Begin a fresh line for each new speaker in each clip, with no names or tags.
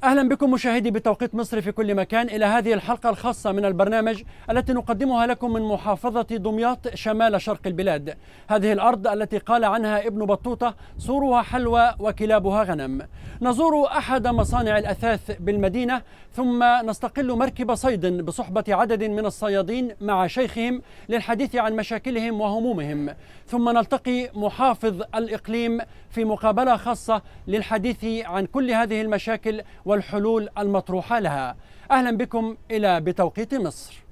أهلا بكم مشاهدي بتوقيت مصر في كل مكان إلى هذه الحلقة الخاصة من البرنامج التي نقدمها لكم من محافظة دمياط شمال شرق البلاد. هذه الأرض التي قال عنها ابن بطوطة سورها حلوى وكلابها غنم. نزور أحد مصانع الأثاث بالمدينة، ثم نستقل مركب صيد بصحبة عدد من الصيادين مع شيخهم للحديث عن مشاكلهم وهمومهم، ثم نلتقي محافظ الإقليم في مقابلة خاصة للحديث عن كل هذه المشاكل والحلول المطروحة لها. أهلا بكم إلى بتوقيت مصر.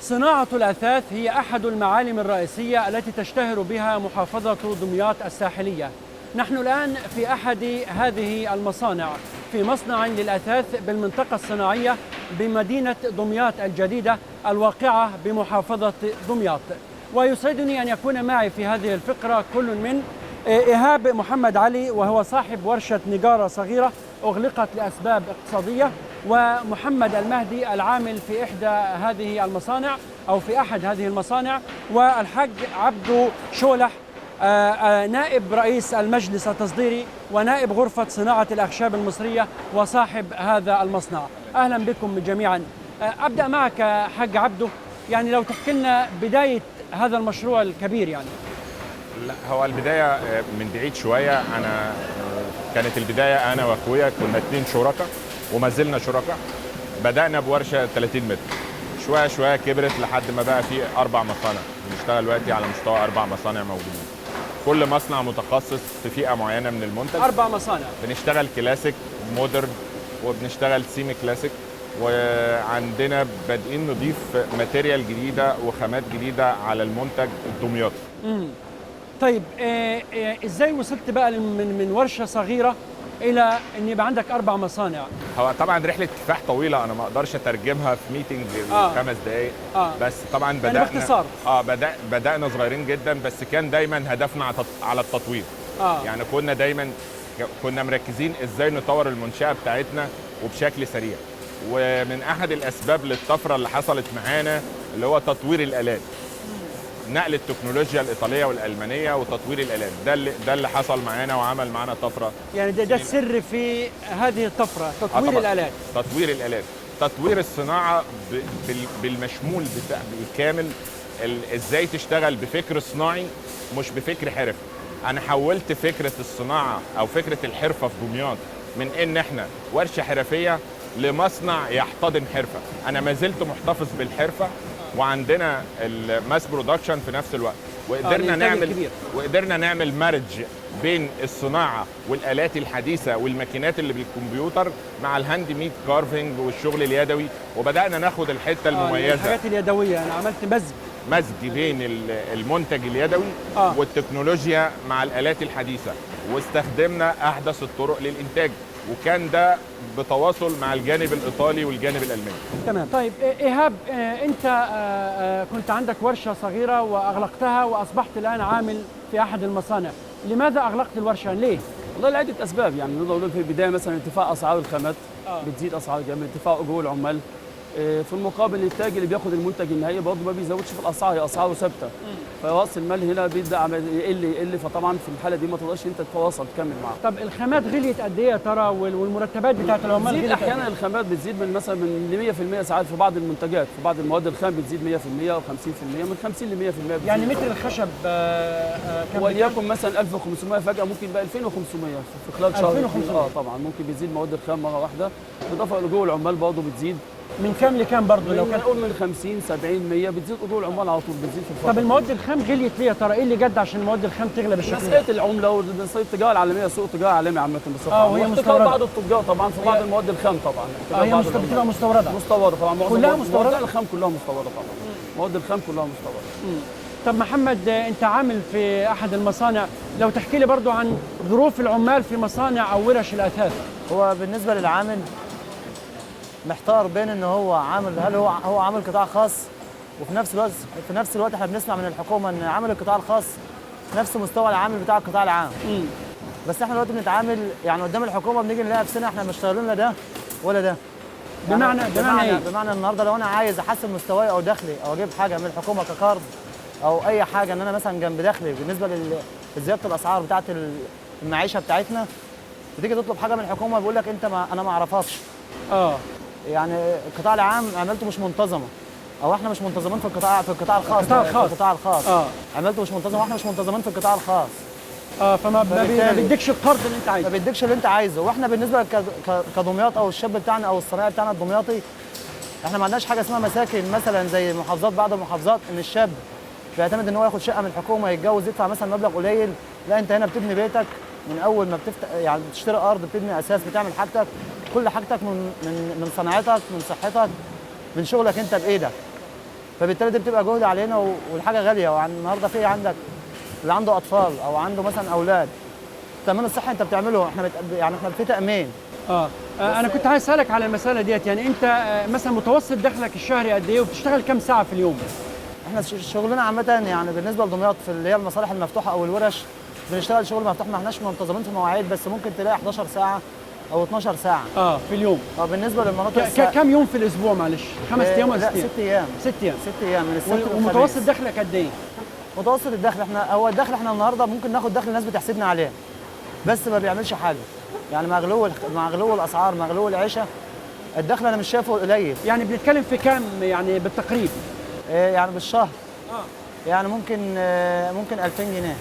صناعة الأثاث هي أحد المعالم الرئيسية التي تشتهر بها محافظة دمياط الساحلية. نحن الآن في أحد هذه المصانع، في مصنع للأثاث بالمنطقة الصناعية بمدينة دمياط الجديدة الواقعة بمحافظة دمياط. ويسعدني أن يكون معي في هذه الفقرة كل من إيهاب محمد علي، وهو صاحب ورشة نجارة صغيرة أغلقت لأسباب اقتصادية، ومحمد المهدي العامل في إحدى هذه المصانع أو في أحد هذه المصانع، والحاج عبدو شولح نائب رئيس المجلس التصديري ونائب غرفة صناعة الأخشاب المصرية وصاحب هذا المصنع. أهلا بكم جميعا. أبدأ معك حاج عبدو، يعني لو تحكي لنا بداية هذا المشروع الكبير. يعني
لا، هو البداية من بعيد شوية. أنا كانت البداية أنا وأخويا، كنا 2 شركاء وما زلنا شركاء. بدأنا بورشة 30 متر، شوية شوية كبرت لحد ما بقى في 4 مصانع. بنشتغل دلوقتي على مستوى 4 مصانع موجودين، كل مصنع متخصص في فئة معينة من المنتج.
4 مصانع.
بنشتغل classic، modern، وبنشتغل semi classic، وعندنا بادئين نضيف material جديدة وخامات جديدة على المنتج الدمياطي.
طيب ازاي وصلت بقى من ورشة صغيرة الى ان يبقى عندك 4 مصانع؟
هو طبعا رحله كفاح طويلة، انا ما اقدرش اترجمها في meeting 5 دقائق. بس طبعا بدانا
يعني باختصار.
بدانا صغيرين جدا، بس كان دايما هدفنا على التطوير. يعني كنا دايما مركزين ازاي نطور المنشاة بتاعتنا وبشكل سريع. ومن احد الاسباب للطفره اللي حصلت معانا اللي هو تطوير الالات، نقل التكنولوجيا الإيطالية والألمانية وتطوير الآلات، ده اللي حصل معانا وعمل معانا طفرة.
يعني ده السر في هذه الطفرة، تطوير الآلات.
تطوير الآلات، تطوير الصناعة بالمشمول بتاع بالكامل، ازاي تشتغل بفكر صناعي مش بفكر حرفي. أنا حولت فكرة الصناعة أو فكرة الحرفة في دمياط من إن إحنا ورشة حرفية لمصنع يحتضن حرفة. أنا ما زلت محتفظ بالحرفة، وعندنا ال mass production في نفس الوقت، وقدرنا نعمل marriage بين الصناعة والالات الحديثة والماكينات اللي بالكمبيوتر مع ال hand made carving والشغل اليدوي، وبدانا ناخد الحتة المميزة،
الحاجات اليدوية. انا عملت مزج
بين المنتج اليدوي والتكنولوجيا مع الالات الحديثة، واستخدمنا احدث الطرق للانتاج، وكان ده بتواصل مع الجانب الإيطالي والجانب الألماني.
تمام. طيب إيهاب، أنت كنت عندك ورشة صغيرة وأغلقتها وأصبحت الآن عامل في أحد المصانع، لماذا أغلقت الورشة؟ ليه؟
والله لعدة أسباب. يعني نقدر نقول في البداية مثلا ارتفاع أسعار الخامات، بتزيد أسعار جامد، ارتفاع أجور العمال. في المقابل التاجر اللي بياخد المنتج النهائي برضه ما بيزودش في الاسعار، هي اسعاره ثابتة. فراس المال هنا بيبدا يقل، فطبعا في الحالة دي ما تقدرش انت تتواصل تكمل معاه.
طب الخامات غليت قد ايه يا ترى، والمرتبات بتاعت العمال غليت؟
احيانا الخامات بتزيد من مثلا من 100% ساعات في بعض المنتجات، في بعض المواد الخام بتزيد 100% او 50%، من 50 ل 100%.
يعني متر الخشب كم؟
وليكن مثلا 1500 فجاة ممكن يبقى 2500 في خلال شهر.
2500
طبعا ممكن بيزيد مواد الخام مرة واحدة. بالاضافة لاجور العمال برضه بتزيد.
من كام لكام برضه؟ لو كان
نقول من 50 70 100 بتزيد اجور العمال على طول، بتزيد في الفترة.
طب المواد الخام غليت ليه يا ترى؟ ايه اللي جد عشان المواد الخام تغلى بالشكل ده؟
مسالة العملة والتجارة العالمية، سوق التجارة العالمي عامة بصفة عامة.
وهي مستورده.
بعض التجار طبعا في بعض المواد الخام طبعا.
هي بتبقى مستورده.
مستورده طبعا،
كلها مستورده.
مواد الخام كلها مستورده طبعا. مواد الخام كلها مستورده.
طب محمد، انت عامل في احد المصانع، لو تحكي لي برضو عن ظروف العمال في مصانع او ورش الاثاث.
هو بالنسبة للعامل محتار بين ان هو عامل، هل هو عامل قطاع خاص، وفي نفس الوقت احنا بنسمع من الحكومة ان عامل القطاع الخاص نفس مستوى العامل بتاع القطاع العام. بس احنا دلوقتي بنتعامل يعني قدام الحكومة، بنيجي نلاقي نفسنا احنا مش شغالين لا ده ولا ده. بمعنى إيه؟ بمعنى النهارده لو انا عايز احسن مستواي او دخلي او اجيب حاجة من الحكومة كقرض او اي حاجة، ان انا مثلا جنب دخلي بالنسبة لزيادة الاسعار بتاعه المعيشة بتاعتنا، بتيجي تطلب حاجة من الحكومة بيقول لك انت ما انا ما اعرفكش. يعني القطاع العام عملته مش منتظمة، او احنا مش منتظمين في القطاع الخاص. القطاع الخاص عملته مش منتظمة، واحنا مش منتظمين في القطاع الخاص.
فما بيديكش القرض اللي انت عايزه،
ما بيديكش اللي انت عايزه. واحنا بالنسبة كدمياط او الشاب بتاعنا او الصنايعي بتاعنا الدمياطي، احنا ما عندناش حاجة اسمها مساكن مثلا زي محافظات، بعض المحافظات ان الشاب بيعتمد ان هو ياخد شقه من الحكومة، يتجوز، يدفع مثلا مبلغ قليل. لا، انت هنا بتبني بيتك من اول ما بتفتح، يعني بتشتري ارض، بتبني اساس، بتعمل حاجتك، كل حاجتك من صناعتك، من صحتك، من شغلك انت بايدك. فبالتالي دي بتبقى جهد علينا، والحاجة غالية. والنهارده في عندك اللي عنده اطفال او عنده مثلا اولاد، التامين الصحي انت بتعمله، احنا يعني احنا في تامين.
انا كنت عايز اسالك على المسالة ديت، يعني انت مثلا متوسط دخلك الشهري قد ايه، وبتشتغل كم ساعة في اليوم؟
احنا شغلنا عامة يعني بالنسبة لدمياط في اللي هي المصالح المفتوحة او الورش، بنشتغل شغل مفتوح، ما احناش منتظمين في مواعيد، بس ممكن تلاقي 11 ساعة او 12 ساعة
في اليوم.
بالنسبة للمناطق
كم يوم في الاسبوع معلش؟ 5 ايام ولا 6 ايام؟
6 ايام.
6 ايام.
6 ايام من السبت للخميس.
ومتوسط دخلك قد ايه؟
متوسط الدخل احنا، هو الدخل احنا النهارده ممكن ناخد دخل الناس بتحسدنا عليه، بس ما بيعملش حاجة. يعني مع غلو الاسعار، مع غلو العيشة، الدخل انا مش شايفه قليل.
يعني بنتكلم في كام يعني بالتقريب؟
يعني بالشهر يعني ممكن 2000 جنيه.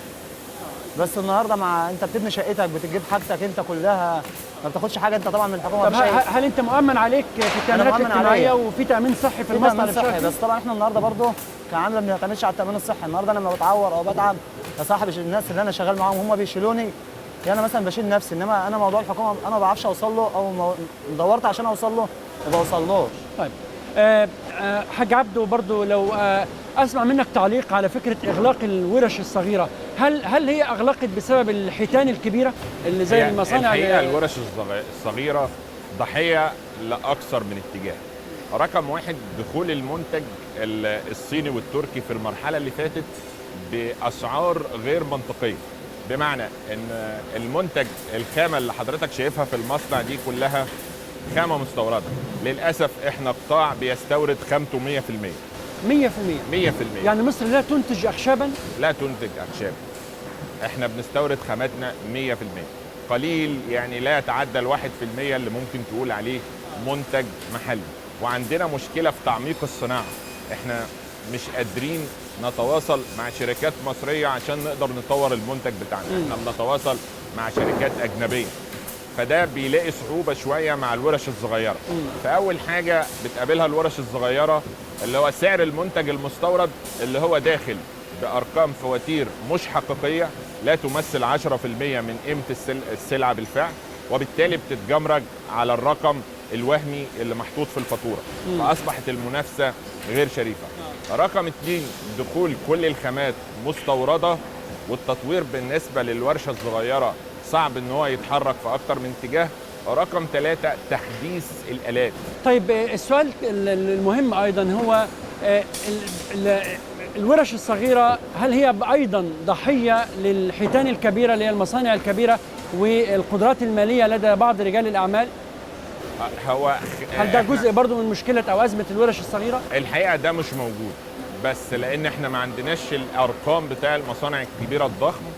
بس النهارده مع انت بتبني شقتك، بتجيب حاجتك انت كلها، ما بتاخدش حاجة انت طبعا من الحكومة.
طب هل انت مؤمن عليك في التامينات الاجتماعية وفي تامين صحي في المصنع؟
تأمين صحي، بس طبعا احنا النهارده برضه كعامله ما بنعتمدش على التامين الصحي. النهارده انا لما بتعور او بتعب يا صاحب الناس اللي انا شغال معاهم هم بيشيلوني، يعني انا مثلا بشيل نفسي، انما انا موضوع الحكومة انا ما بعرفش اوصل له، او دورت عشان اوصل له ما بوصلوش.
طيب حاج عبده، برضه لو اسمع منك تعليق على فكرة اغلاق الورش الصغيرة، هل هي اغلقت بسبب الحيتان الكبيرة اللي زي المصانع؟
الحقيقة الورش الصغيرة ضحية لاكثر من اتجاه. رقم واحد، دخول المنتج الصيني والتركي في المرحلة اللي فاتت باسعار غير منطقية، بمعنى ان المنتج الخامة اللي حضرتك شايفها في المصنع دي كلها خامة مستورده. للاسف احنا قطاع بيستورد خامته 100%.
100%؟
100%.
يعني مصر لا تنتج اخشابا؟
لا تنتج اخشاب، احنا بنستورد خاماتنا 100%، قليل يعني لا يتعدى 1% اللي ممكن تقول عليه منتج محلي. وعندنا مشكلة في تعميق الصناعة، احنا مش قادرين نتواصل مع شركات مصرية عشان نقدر نطور المنتج بتاعنا، احنا بنتواصل مع شركات اجنبية، فده بيلاقي صعوبة شوية مع الورش الصغيرة. فاول حاجة بتقابلها الورش الصغيرة اللي هو سعر المنتج المستورد اللي هو داخل بارقام فواتير مش حقيقية لا تمثل 10% من قيمة السلعة بالفعل، وبالتالي بتتجمرج على الرقم الوهمي اللي محطوط في الفاتورة، فاصبحت المنافسة غير شريفه. رقم 2، دخول كل الخامات مستورده، والتطوير بالنسبة للورشه الصغيرة صعب ان هو يتحرك في اكتر من اتجاه. رقم 3، تحديث الالات.
طيب السؤال المهم ايضا هو الورش الصغيرة هل هي ايضا ضحية للحيتان الكبيرة اللي هي المصانع الكبيرة والقدرات المالية لدى بعض رجال الاعمال؟
هو
هل ده جزء برضو من مشكلة او ازمة الورش الصغيرة؟
الحقيقة ده مش موجود، بس لان احنا ما عندناش الارقام بتاع المصانع الكبيرة الضخمة.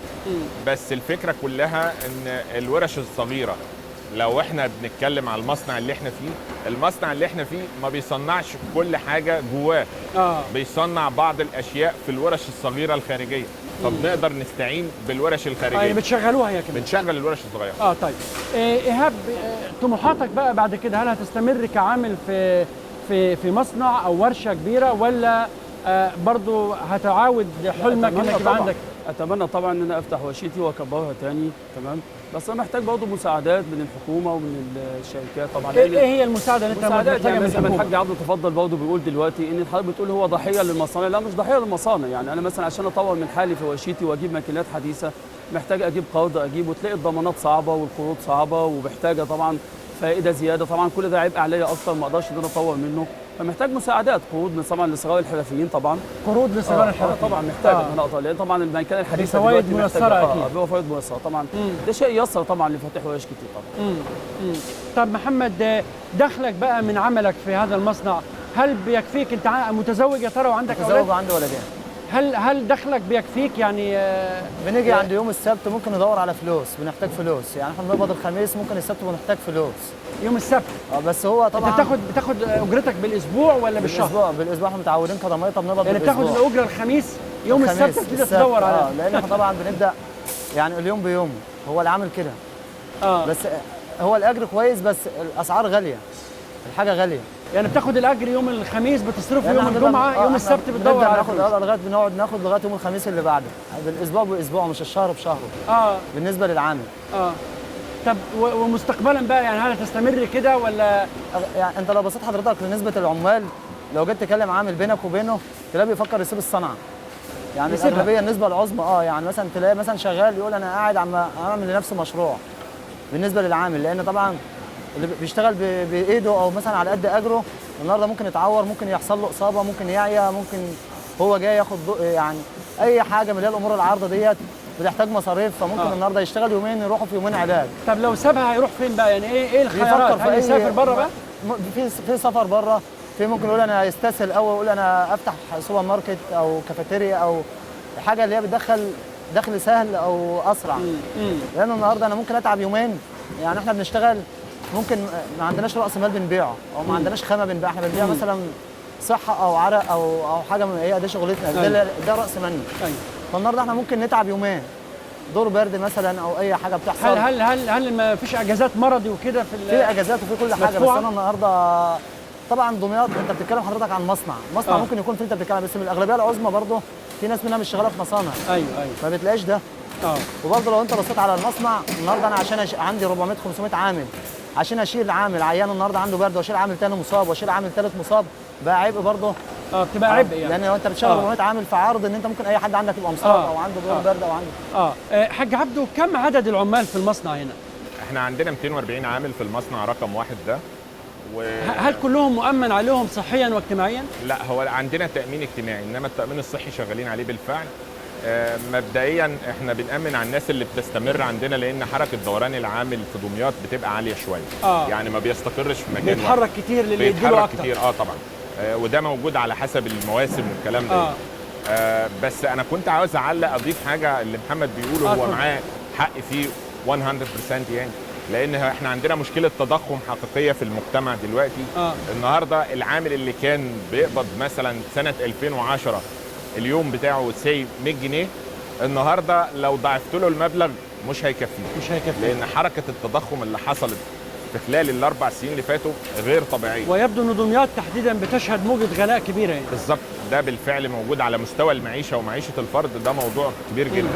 بس الفكرة كلها ان الورش الصغيرة لو احنا بنتكلم على المصنع اللي احنا فيه، المصنع اللي احنا فيه ما بيصنعش كل حاجة جواه، بيصنع بعض الاشياء في الورش الصغيرة الخارجية، فبنقدر نستعين بالورش الخارجية.
يعني بتشغلوها هي كمان؟
بنشغل الورش الصغيرة.
طيب ايهاب، طموحاتك بقى بعد كده، هل هتستمر كعامل في في في مصنع او ورشه كبيرة، ولا برضو هتعاود حلمك انك يبقى عندك؟
اتمنى طبعا ان انا افتح ورشتي واكبرها تاني، تمام، بس انا محتاج برضه مساعدات من الحكومة ومن الشركات طبعا.
ايه هي المساعدة اللي انت محتاجها من الحكومة؟
الحاج عبده تفضل برضه بيقول دلوقتي ان حضرتك بتقول هو ضحية للمصانع، لا مش ضحية للمصانع. يعني انا مثلا عشان اطور من حالي في ورشتي واجيب ماكينات حديثه محتاج اجيب قرض، اجيب، وتلاقي الضمانات صعبة والقروض صعبة ومحتاجة طبعا فائدة زيادة، طبعا كل ده عبء عليا اكتر، ما اقدرش ان انا اطور منه، فمحتاج مساعدات، قروض من طبعا لصغار الحرفيين طبعا.
قروض لصغار الحرفيين
طبعا محتاج ان انا اقدر، لان طبعا المكان الحديث
بفوائد ميسرة اكيد.
بفوائد ميسرة طبعا. ده شيء يسر طبعا لفتح ورش كتير طبعا.
طب محمد، دخلك بقى من عملك في هذا المصنع هل بيكفيك؟ انت متزوج يا ترى وعندك اولاد؟
متزوج وعندي ولدين.
هل دخلك بيكفيك يعني؟
بنيجي عند يوم السبت ممكن ندور على فلوس، بنحتاج فلوس، يعني احنا بنقبض الخميس ممكن السبت بنحتاج فلوس.
يوم السبت؟ بس هو
طبعا
انت بتاخد اجرتك بالاسبوع ولا بالشهر؟
بالاسبوع، احنا متعودين كدميطه بنقبض
يعني
بالاسبوع.
بتاخد الاجرة الخميس، يوم السبت تبتدي تدور على
لان احنا طبعا بنبدا يعني اليوم بيومه، هو العامل كده. بس هو الاجر كويس، بس الاسعار غالية، الحاجة غالية.
يعني بتاخد الاجر يوم الخميس بتصرفه يوم الجمعة، يوم السبت بتدور على فلوس.
لغاية بنقعد ناخد لغاية يوم الخميس اللي بعده، بالاسبوع باسبوعه مش الشهر بشهره. بالنسبة للعامل.
طب ومستقبلا بقى يعني هل هتستمر كده ولا؟
يعني انت لو بصيت حضرتك لنسبه العمال، لو جيت تكلم عامل بينك وبينه تلاقيه بيفكر يسيب الصنعة. يعني الاغلبية النسبة العظمى يعني مثلا تلاقي مثلا شغال يقول انا قاعد عم اعمل لنفسي مشروع. بالنسبة للعامل، لان طبعا اللي بيشتغل بايده او مثلا على قد اجره النهارده ممكن يتعور، ممكن يحصل له اصابه، ممكن يعيا، ممكن هو جاي ياخد يعني اي حاجة من اللي هي الامور العارضة ديت بتحتاج مصاريف، فممكن النهارده يشتغل يومين يروحوا في يومين علاج.
طب لو سابها هيروح فين بقى؟ يعني ايه الخيارات؟ هل يسافر بره بقى؟
في سفر بره، في ممكن يقول انا يستسهل قوي يقول انا افتح سوبر ماركت او كافيتيريا او حاجة اللي هي بتدخل دخل سهل او اسرع. لان النهارده انا ممكن اتعب يومين، يعني احنا بنشتغل ممكن ما عندناش راس مال بنبيعه او ما عندناش خامة بنبيعها، احنا بنبيع مثلا صحة او عرق او حاجة من هي دي شغلتنا، ده راس مالنا. فالنهارده احنا ممكن نتعب يومين، دور برد مثلا او اي حاجة بتحصل.
هل هل هل ما فيش اجازات مرضي وكده؟
في اجازات وفي كل حاجة، بس انا النهارده طبعا دمياط انت بتتكلم حضرتك عن مصنع ممكن يكون في انت بتتكلم، بس من الاغلبية العظمى برضه في ناس منها مش شغالة في مصانع.
ايوه
ما بتلاقيش ده. وبرضه لو انت بصيت على المصنع النهارده، انا عشان عندي 400 500 عامل، عشان اشيل عامل عيان النهارده عنده برد، واشيل عامل ثاني مصاب، واشيل عامل ثالث مصاب، بقى عبء برضه.
بتبقى عبء يعني،
لان لو انت بتشغل 400 عامل فعارض ان انت ممكن اي حد عندك يبقى مصاب او عنده دور برد او عنده.
حاج عبده، كم عدد العمال في المصنع هنا؟
احنا عندنا 240 عامل في المصنع رقم 1 ده.
هل كلهم مؤمن عليهم صحيا واجتماعيا؟
لا، هو عندنا تأمين اجتماعي، انما التأمين الصحي شغالين عليه بالفعل. مبدئيا احنا بنأمن على الناس اللي بتستمر عندنا، لان حركة دوران العامل في دمياط بتبقى عالية شوية. يعني ما بيستقرش في مكان واحد،
بيتحرك كتير للي يديله اكتر.
بيتحرك كتير طبعا. وده موجود على حسب المواسم والكلام ده. بس انا كنت عاوز اعلق اضيف حاجة اللي محمد بيقوله، هو معاه حق فيه 100% يعني، لان احنا عندنا مشكلة تضخم حقيقية في المجتمع دلوقتي. النهارده العامل اللي كان بيقبض مثلا سنة 2010 اليوم بتاعه سي 100 جنيه، النهارده لو ضاعفت له المبلغ مش هيكفيه،
مش هيكفيه،
لان حركة التضخم اللي حصلت في خلال الاربع سنين اللي فاتوا غير طبيعية.
ويبدو ان دمياط تحديدا بتشهد موجه غلاء كبيرة يعني.
بالظبط، ده بالفعل موجود على مستوى المعيشة ومعيشه الفرد، ده موضوع كبير جدا.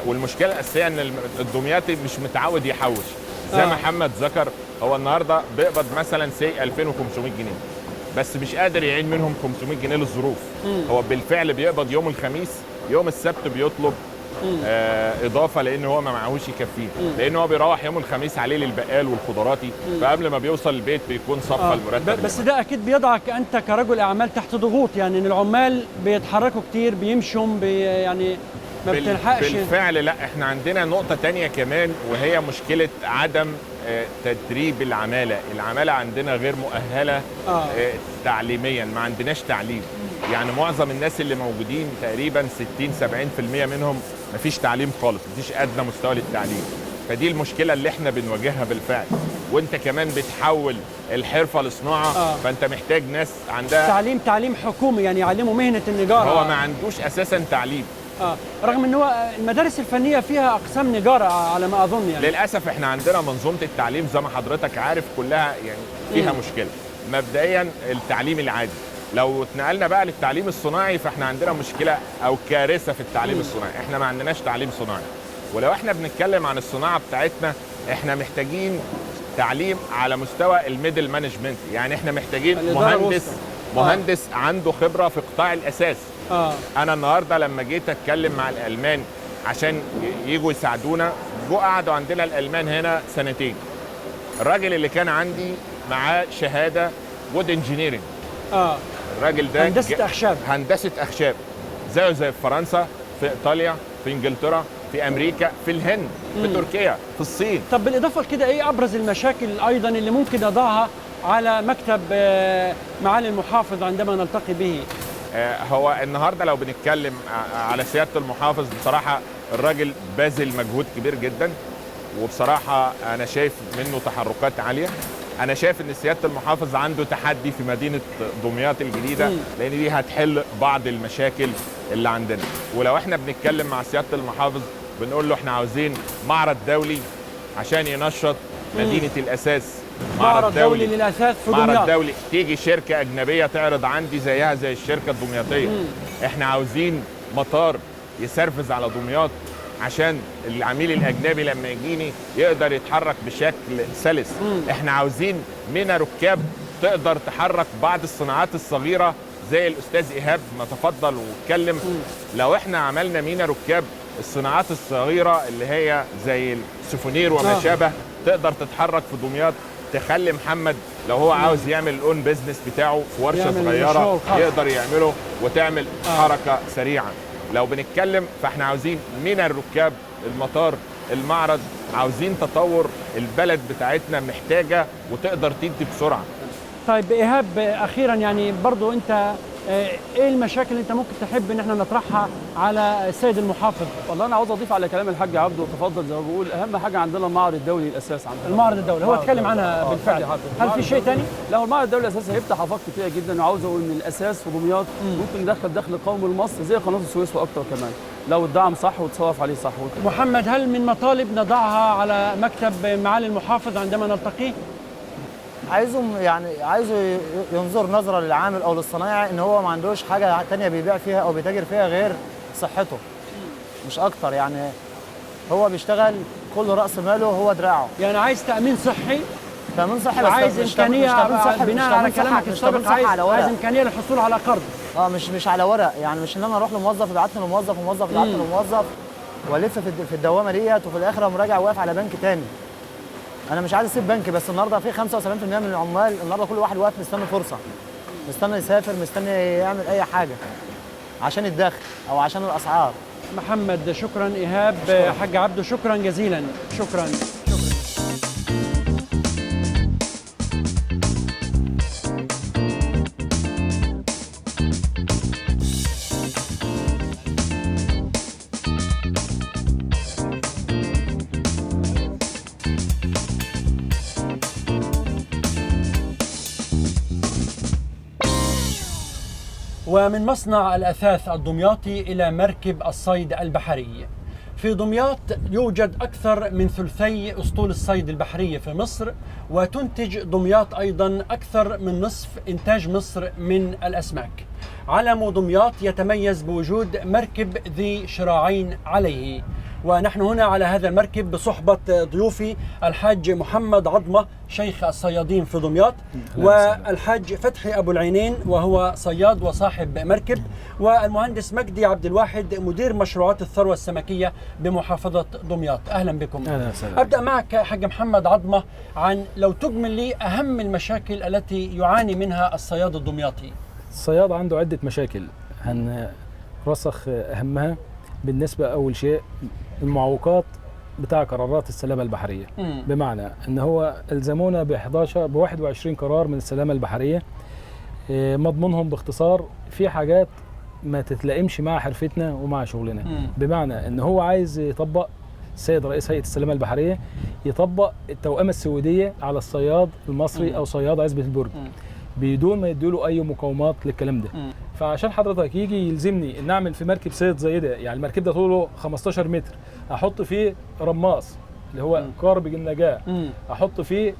والمشكلة الاساسية ان الدمياطي مش متعود يحوش زي ما محمد ذكر. هو النهارده بيقبض مثلا سي 2500 جنيه، بس مش قادر يعين منهم 500 جنيه للظروف. هو بالفعل بيقبض يوم الخميس، يوم السبت بيطلب اضافه، لان هو ما معهوش يكفيه، لان هو بيروح يوم الخميس عليه للبقال والخضراتي، فقبل ما بيوصل البيت بيكون صفى المرتب.
بس ده اكيد بيضعك انت كرجل اعمال تحت ضغوط، يعني ان العمال بيتحركوا كتير، بيمشوا يعني ما بتلحقش.
بالفعل. لا، احنا عندنا نقطة تانية كمان، وهي مشكلة عدم تدريب العمالة. العمالة عندنا غير مؤهلة تعليميا، ما عندناش تعليم. يعني معظم الناس اللي موجودين تقريبا 60-70% منهم مفيش تعليم خالص، مفيش ادنى مستوى للتعليم. فدي المشكلة اللي احنا بنواجهها بالفعل. وانت كمان بتحول الحرفة لصناعة، فانت محتاج ناس عندها
تعليم حكومي، يعني يعلموا مهنة النجاره.
هو ما عندوش اساسا تعليم.
رغم ان هو المدارس الفنية فيها اقسام نجاره على ما اظن يعني.
للاسف احنا عندنا منظومة التعليم زي ما حضرتك عارف كلها يعني فيها مشكلة. مبدئيا التعليم العادي، لو اتنقلنا بقى للتعليم الصناعي فاحنا عندنا مشكلة او كارثة في التعليم الصناعي. احنا ما عندناش تعليم صناعي. ولو احنا بنتكلم عن الصناعة بتاعتنا، احنا محتاجين تعليم على مستوى ال middle management، يعني احنا محتاجين مهندس عنده خبره في قطاع الاساس. انا النهارده لما جيت اتكلم مع الالمان عشان يجوا يساعدونا، جو قعدوا عندنا الالمان هنا سنتين. الراجل اللي كان عندي معاه شهادة wood engineering. الراجل ده
هندسة اخشاب،
هندسة اخشاب، زيه زي في فرنسا، في ايطاليا، في انجلترا، في امريكا، في الهند، في تركيا، في الصين.
طب بالاضافة لكده ايه ابرز المشاكل ايضا اللي ممكن نضعها على مكتب معالي المحافظ عندما نلتقي به؟
هو النهارده لو بنتكلم على سيادة المحافظ، بصراحة الراجل باذل مجهود كبير جدا، وبصراحة انا شايف منه تحركات عالية. انا شايف ان سيادة المحافظ عنده تحدي في مدينة دمياط الجديدة، لان دي هتحل بعض المشاكل اللي عندنا. ولو احنا بنتكلم مع سيادة المحافظ بنقول له احنا عاوزين معرض دولي عشان ينشط مدينة الاساس،
معرض دولي للاثاث في دمياط،
معرض دولي تيجي شركة اجنبية تعرض عندي زيها زي الشركة الدمياطيه. احنا عاوزين مطار يسرفز على دمياط عشان العميل الاجنبي لما يجيني يقدر يتحرك بشكل سلس. احنا عاوزين مينا ركاب تقدر تحرك بعض الصناعات الصغيرة زي الاستاذ ايهاب ما تفضل واتكلم. لو احنا عملنا مينا ركاب، الصناعات الصغيرة اللي هي زي السوفونير وما شابه تقدر تتحرك في دمياط، تخلي محمد لو هو عاوز يعمل ال own business بتاعه في ورشه صغيرة يقدر يعمله وتعمل حركة سريعة. لو بنتكلم فاحنا عاوزين مينا الركاب، المطار، المعرض، عاوزين تطور البلد بتاعتنا محتاجه وتقدر تدي بسرعة.
طيب ايهاب، اخيرا يعني برضو انت ايه المشاكل اللي انت ممكن تحب ان احنا نطرحها على السيد المحافظ؟
والله انا عاوز اضيف على كلام الحاج عبده وتفضل زي ما بقول، اهم حاجة عندنا المعرض الدولي للاساس عندنا.
المعرض الدولي هو اتكلم عنها بالفعل. هل في شيء ثاني؟
لا، هو المعرض الدولي الاساسي هيفتح افاق كتيرة جدا، وعاوز اقول ان الاساس في دمياط ممكن ندخل دخل قومي لمصر زي قناة السويس واكتر كمان لو الدعم صح وتصرف عليه صح.
محمد، هل من مطالب نضعها على مكتب معالي المحافظ عندما نلتقيه؟
عايزهم يعني عايزه ينظر نظره للعامل او للصنايعي ان هو ما عندوش حاجة ثانية بيبيع فيها او بيتاجر فيها غير صحته، مش اكتر. يعني هو بيشتغل كل راس ماله هو دراعه.
يعني عايز تامين صحي،
تامين صحي، بس
عايز امكانية بناء على كلامك السابق، عايز امكانية للحصول على قرض.
مش على ورق، يعني مش ان انا اروح لموظف يبعتني لموظف وموظف يبعتني لموظف والف في الدوامة ديت، وفي الاخر اقوم راجع واقف على بنك تاني. انا مش عايز اسيب بنك، بس النهارده في 75% من العمال النهارده كل واحد واقف مستني فرصة، مستني يسافر، مستني يعمل اي حاجة عشان الدخل او عشان الاسعار.
محمد شكرا، ايهاب، حاج عبده شكرا جزيلا، شكرا. ومن مصنع الأثاث الدمياطي إلى مركب الصيد البحري. في دمياط يوجد أكثر من ثلثي أسطول الصيد البحري في مصر، وتنتج دمياط أيضا أكثر من نصف إنتاج مصر من الأسماك. علم دمياط يتميز بوجود مركب ذي شراعين عليه، ونحن هنا على هذا المركب بصحبة ضيوفي الحاج محمد عظمة شيخ الصيادين في دمياط، والحاج فتحي أبو العينين وهو صياد وصاحب مركب، والمهندس مجدي عبد الواحد مدير مشروعات الثروة السمكية بمحافظة دمياط. أهلا بكم.
أهلا وسهلا.
أبدأ معك حاج محمد عظمة عن لو تجمل لي أهم المشاكل التي يعاني منها الصياد الدمياطي.
الصياد عنده عدة مشاكل هنرسخ أهمها. بالنسبة أول شيء المعوقات بتاع قرارات السلامة البحرية. بمعنى أن هو ألزمونا ب 11 ب 21 قرار من السلامة البحرية، مضمونهم باختصار في حاجات ما تتلائمش مع حرفتنا ومع شغلنا. بمعنى أن هو عايز يطبق، السيد رئيس هيئة السلامة البحرية يطبق التوأمة السويدية على الصياد المصري أو صياد عزبة البرج بدون ما يديله اي مقاومات للكلام ده. فعشان حضرتك يجي يلزمني ان اعمل في مركب صيد زي ده، يعني المركب ده طوله 15 متر، احط فيه رماص اللي هو قارب النجاة، احط فيه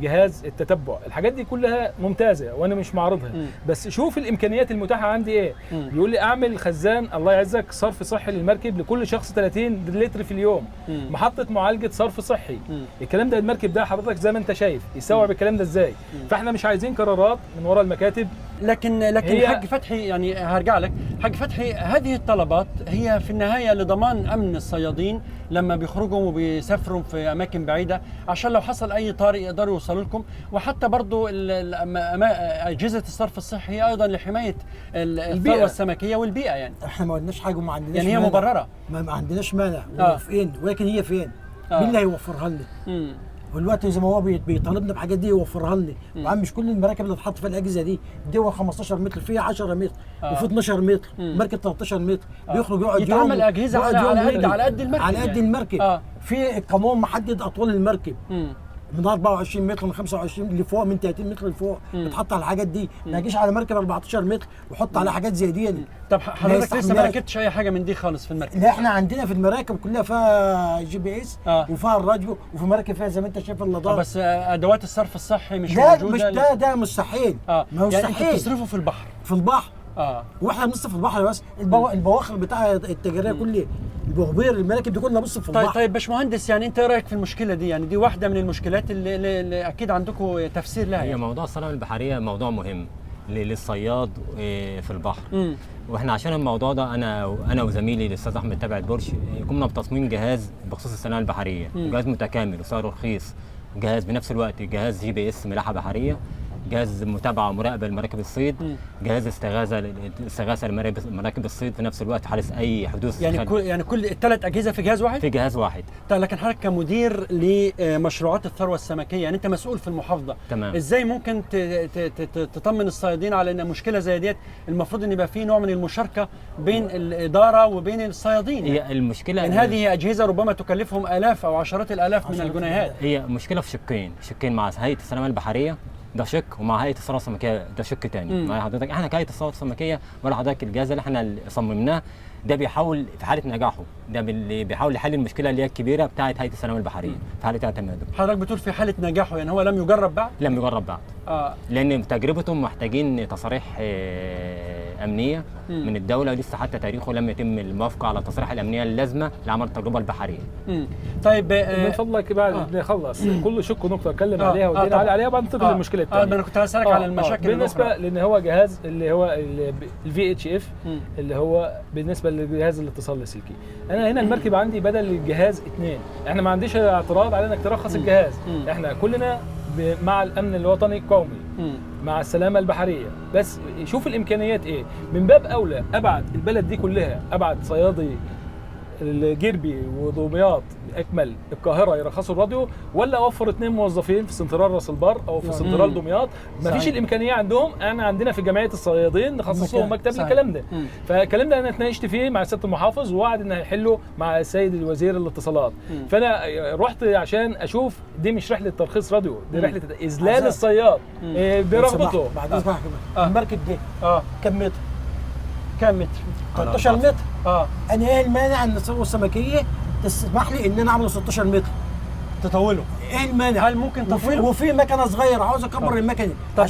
جهاز التتبع، الحاجات دي كلها ممتازة وانا مش معارضها، بس شوف الامكانيات المتاحة عندي ايه. بيقول لي اعمل خزان الله يعزك صرف صحي للمركب لكل شخص 30 لتر في اليوم، محطة معالجة صرف صحي. الكلام ده المركب ده حضرتك زي ما انت شايف يستوعب الكلام ده ازاي؟ فاحنا مش عايزين قرارات من وراء المكاتب
لكن حق فتحي، يعني هرجع لك حق فتحي، هذه الطلبات هي في النهاية لضمان امن الصيادين لما بيخرجوا وبيسافروا في اماكن بعيدة، عشان لو حصل اي طارئ يقدروا يوصلوا لكم، وحتى برضو اجهزة الصرف الصحي ايضا لحماية الثروة السمكيه والبيئة. يعني
احنا ما قلناش حاجة وما عندناش
يعني هي مبررة،
ما عندناش مانع وموافقين، ولكن هي فين؟ مين اللي هيوفرها لنا؟ والوقت زي ما هو بيطالبنا بحاجات دي يوفرها لنا. وعم مش كل المراكب اللي اتحط فيها الاجهزة دي، دول 15 متر، فيها 10 متر، وفي 12 متر، مركب 13 متر، بيخرج يقعد يوم،
يتعمل اجهزة على قد المركب،
على قد المركب. في القانون محدد اطوال المركب من 24 متر، من 25 لفوق، من 30 متر لفوق، بتحط على الحاجات دي. ما يجيش على مركب 14 متر وحط على حاجات زي دي.
طب حضرتك لسه ما ركبتش اي حاجة من دي خالص في المركب؟
لا، احنا عندنا في المراكب كلها فيها GPS وفيها الراديو، وفي مراكب فيها زي ما انت شايف اللدار.
بس ادوات الصرف الصحي مش موجودة.
مش ده مستحيل.
ما يعني انتوا بتصرفوا في البحر؟
في البحر. واحنا بنصرف في البحر بس، البواخر بتاع التجارية كلها، البوابير، المراكب دي كلها بص في البحر.
طيب باشمهندس، يعني انت ايه رايك في المشكلة دي؟ يعني دي واحدة من المشكلات اللي اكيد عندكم تفسير لها.
هي يعني موضوع السلامة البحرية موضوع مهم للصياد في البحر. واحنا عشان الموضوع ده انا وزميلي الاستاذ احمد تابع البرش قمنا بتصميم جهاز بخصوص السلامة البحرية، جهاز متكامل وسعره رخيص، جهاز بنفس الوقت جهاز GPS ملاحة بحرية، جهاز متابعه ومراقبة لمراكب الصيد، جهاز استغاثة لمراكب الصيد في نفس الوقت حالة اي حدوث.
يعني كل الثلاث اجهزة في جهاز واحد؟
في جهاز واحد.
طيب لكن حضرتك كمدير لمشروعات الثروة السمكيه، يعني انت مسؤول في المحافظة، تمام، ازاي ممكن تطمن الصيادين على ان مشكلة زي ديت المفروض ان يبقى في نوع من المشاركة بين الادارة وبين الصيادين؟
هي يعني المشكلة
ان هذه اجهزة ربما تكلفهم الاف او عشرات الالاف من الجنيهات.
هي مشكلة في شقين، مع هيئة السلامة البحرية ده شق، ومع هيئة الثروة السمكيه ده شق تاني. مع حضرتك احنا كهيئة الثروة السمكيه، ولا حضرتك الجهاز اللي احنا صممناه ده بيحاول في حاله نجاحه، ده بيحاول يحل المشكلة اللي هي الكبيرة بتاعه هيئة السلامة البحرية في حاله اعتماده.
حضرتك بتقول في حاله نجاحه، يعني هو لم يجرب بعد؟
لم يجرب بعد. لان تجربته محتاجين تصاريح امنية من الدولة، لسه حتى تاريخه لم يتم الموافقة على التصاريح الامنية اللازمة لعمل التجربة البحرية.
طيب
من فضلك بعد نخلص كل شق ونقطة اتكلم عليها ودينا عليها وبعد ننتقل للمشكلة الثانية.
انا كنت هسالك على المشاكل
بالنسبة لان هو جهاز اللي هو ال VHF اللي هو بالنسبة لجهاز الاتصال اللاسلكي. انا هنا المركب عندي بدل الجهاز 2، احنا ما عنديش اعتراض على انك ترخص الجهاز، احنا كلنا مع الامن الوطني القومي، مع السلامة البحرية، بس شوف الامكانيات ايه. من باب اولى ابعد البلد دي كلها، ابعد صيادي الجربي ودمياط اكمل القاهرة يرخصوا الراديو، ولا اوفر 2 موظفين في سنترال راس البر او في سنترال دمياط؟ ما فيش الامكانية عندهم. انا عندنا في جمعية الصيادين نخصص لهم مكتب للكلام ده. فالكلام ده انا اتناقشت فيه مع سيادة المحافظ، ووعد ان هيحله مع السيد الوزير الاتصالات. فانا رحت عشان اشوف دي مش رحله ترخيص راديو، دي رحله اذلال الصياد برغبته.
بعد اذنك المركب دي كم متر؟
كم متر؟
13 متر. انا ايه المانع ان الثروة السمكيه تسمح لي ان انا اعمله 16 متر؟
تطوله.
ايه المانع؟
هل ممكن تطويله؟
وفي مكنه صغيرة عاوز اكبر المكنه.
طب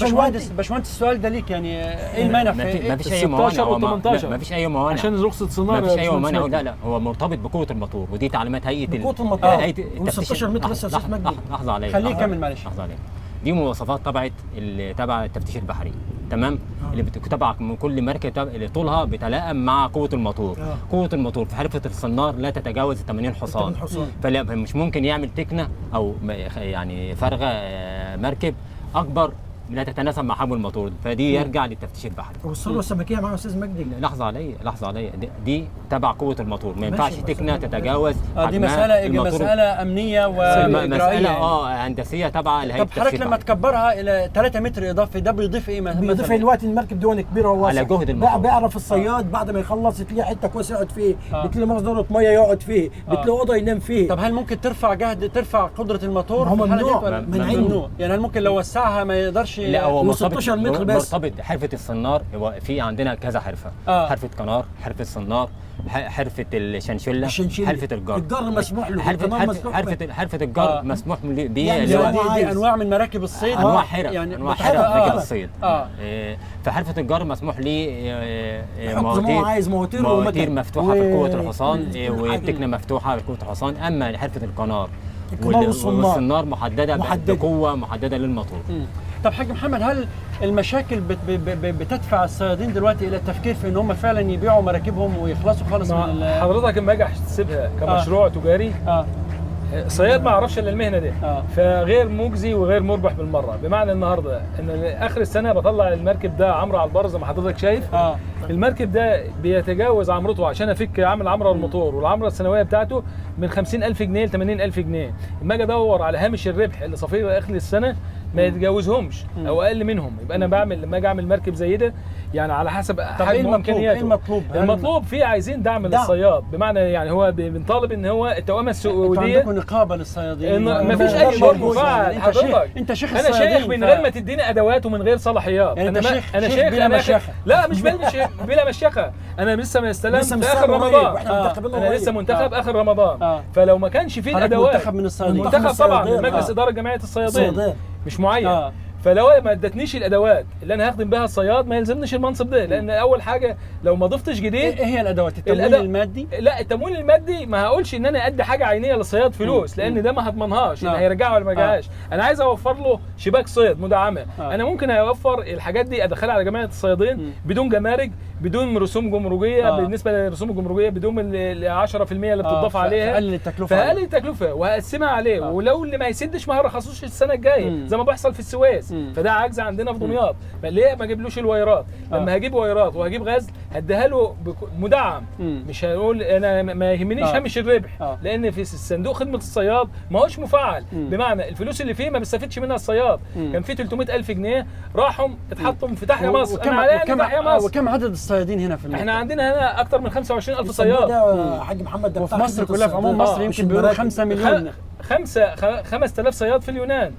باشمهندس السؤال ده ليك، يعني ايه المانع
في ما فيش اي موانع؟
16 و18
ما فيش اي موانع
عشان رخصه صناعة.
ما فيش اي موانع. لا هو مرتبط بقوة الموتور، ودي تعليمات هيئة
بقوة الموتور. هيئة 16 متر لسه يا استاذ مجدي.
لحظة عليا،
خليه يكمل معلش.
لحظة عليا. دي مواصفات تبع التفتيش البحري، تمام؟ اللي بتتبع من كل مركب اللي طولها بيتلائم مع قوة الموتور. قوة الموتور في حرفه الصنار لا تتجاوز 80 حصان. فلا مش ممكن يعمل تكنه او يعني فرغه مركب اكبر لا تتناسب مع حجم الموتور، فدي يرجع للتفتيش البحري.
والثروة السمكيه معايا يا استاذ مجدي.
لحظة عليا، دي تبع قوة الموتور، ما ينفعش تكنه تتجاوز.
دي مسالة امنية واجرائيه،
مسالة هندسية تبع لهيئة.
طب حضرتك لما تكبرها الى 3 متر اضافي، ده بيضيف ايه؟
بيضيف الوقت المركب دي كبيرة وواسعه
على جهد الموتور.
بيعرف الصياد بعد ما يخلص تلاقي حتة كويسة يقعد فيه، بتلاقي مصدر مية يقعد فيه، بتلاقي اوضة ينام فيه.
طب هل ممكن ترفع جهد، ترفع قدره الموتور؟
هو ممنوع،
ممنوع. يعني هل ممكن لو وسعها ما يقدرش؟
لا، هو
16 متر بس.
مرتبط حرفه الصنار. هو في عندنا كذا حرفه، حرفه قنار، حرفه صنار، حرفه الشنشله، حرفه الجر.
الجر مسموح له،
حرفه الجر مسموح بيه.
يعني دي انواع من مراكب الصيد،
انواع حرف، يعني انواع حرف مراكب الصيد. فحرفه الجر مسموح ليه
مواتير،
مواتير مفتوحة في قوة الحصان، والتكنه مفتوحة في قوة الحصان. اما حرفه القنار والصنار محددة بقوة محددة للموتور.
طب حاج محمد، هل المشاكل بتدفع الصيادين دلوقتي الى التفكير في ان هم فعلا يبيعوا مراكبهم ويخلصوا خالص من
حضرتك لما اجي احسبها كمشروع تجاري، صياد ما يعرفش الا المهنة دي، فغير مجزي وغير مربح بالمرة. بمعنى النهارده ان اخر السنة بطلع المركب ده عمره على البر زي ما حضرتك شايف، المركب ده بيتجاوز عمرته عشان افك عامل عمره الموتور، والعمره السنوية بتاعته من 50000 جنيه ل 80000 جنيه. اما اجي ادور على هامش الربح اللي صافية اخر السنة ما يتجاوزهمش او اقل منهم. يبقى انا بعمل لما اجي اعمل مركب زي ده يعني على حسب حجم امكانياته.
المطلوب
المطلوب فيه عايزين دعم للصياد، بمعنى يعني هو بنطالب ان هو التوأمه السعودية.
عندكم نقابة للصيادين؟
ما فيش اي شيء مفعل حضرتك.
انت شيخ
الصيادين. انا شيخ من غير ما تديني ادوات ومن غير صلاحيات.
يعني انا شيخ، انا شيخ بلا مشيخه.
لا مش بلا مشيخه، انا لسه ما استلمت اخر رمضان، انا لسه منتخب اخر رمضان. فلو ما كانش فيه الادوات،
منتخب من الصيادين،
منتخب طبعا من مجلس ادارة جمعية الصيادين مش معين. فلو ما ادتنيش الادوات اللي انا هخدم بها الصياد ما يلزمنيش المنصب ده، لان اول حاجة لو ما ضفتش جديد.
ايه هي الادوات؟ التمويل المادي؟
لا التمويل المادي ما هقولش ان انا ادي حاجة عينيه للصياد فلوس، لان ده ما هضمنهاش ان هيرجعها ولا ما يرجعهاش. انا عايز اوفر له شباك صيد مدعمه. انا ممكن اوفر الحاجات دي ادخلها على جمعية الصيادين بدون جمارك، بدون رسوم جمركيه. بالنسبة للرسوم الجمركيه بدون ال 10% اللي بتضاف عليها،
فقلل التكلفة،
فقلل التكلفة وهقسمها عليه. ولو اللي ما يسدش ما هرخصوش السنة الجاية زي ما بيحصل في السويس. فده عجز عندنا في دمياط. ليه ما اجيبلوش الوايرات؟ لما هجيب وايرات وهجيب غزل هديها له مدعم. مش هقول انا ما يهمنيش هامش الربح، لان في الصندوق خدمة الصياد ما هوش مفعل. بمعنى الفلوس اللي فيه ما بيستفيدش منها الصياد. كان في 300,000 جنيه راحوا اتحطوا في تحيا مصر. انا عليا تحيا مصر.
وكم عدد الصيادين هنا في المنطقة؟
احنا عندنا هنا اكتر من 25,000 صياد.
ده حاج محمد ده
وفي مصر كلها، في عموم مصر يمكن بيقولوا 5 مليون،
5000 صياد في اليونان.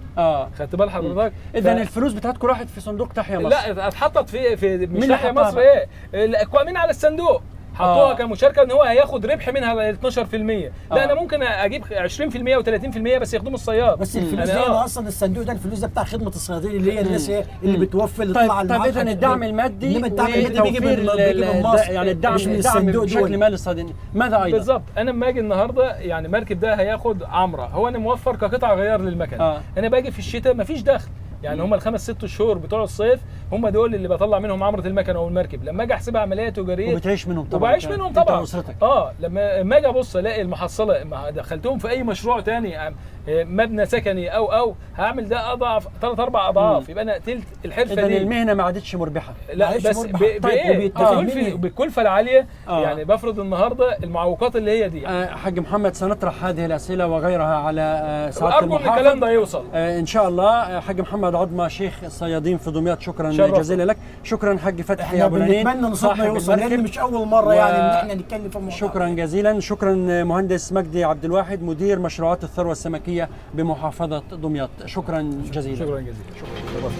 خدت بال حضرتك؟
اذا الفلوس بتاعتكم راحت في صندوق تحيا مصر؟
لا اتحطت في مش تحيا مصر، ايه القائمين على الصندوق حطوها كمشاركه ان هو هياخد ربح منها 12%. لا انا ممكن اجيب 20% و30% بس يخدموا الصياد.
بس الفلوس دي اصلا الصندوق ده الفلوس ده بتاع خدمة الصيادين اللي هي الناس اللي بتوفي اللي
طيب طيب اذا الدعم المادي،
انما الدعم المادي بيجي من مصر،
يعني الدعم بشكل مالي للصيادين. ماذا ايضا؟
بالظبط. انا لما اجي النهارده يعني مركب ده هياخد عمره، هو انا موفر كقطع غيار للمكن. انا باجي في الشتاء مفيش دخل، يعني هم الخمس ست شهور بتوع الصيف هم دول اللي بطلع منهم عمره المكنه والمركب. لما اجي احسبها عملية تجارية
وبتعيش منهم طبعا،
وبعيش منهم طبعا
واسرتك.
لما اجي ابص الاقي المحصلة ما دخلتهم في اي مشروع تاني، مبنى سكني او هعمل ده اضعف 3 4 اضعاف، يبقى انا قتلت الحرفة دي.
اذا المهنة ما عادتش مربحة.
لا بس طيب بالكلفه العالية. يعني بفرض النهارده المعوقات اللي هي دي.
حاج محمد سنطرح هذه الاسئلة وغيرها على سعادة المحافظ،
ارجو ان الكلام ده يوصل
ان شاء الله. حاج محمد عظمه شيخ الصيادين في دمياط، شكرا جزيلا لك. شكرا حاج فتحي ابو العنين،
نتمنى ان صوتنا يوصل لان مش اول مرة يعني ان احنا نتكلم في الموضوع.
شكرا جزيلا. شكرا مهندس مجدي عبد الواحد مدير مشروعات الثروة السمكيه بمحافظة دمياط، شكرا جزيلا.
شكرا جزيلا. شكرا.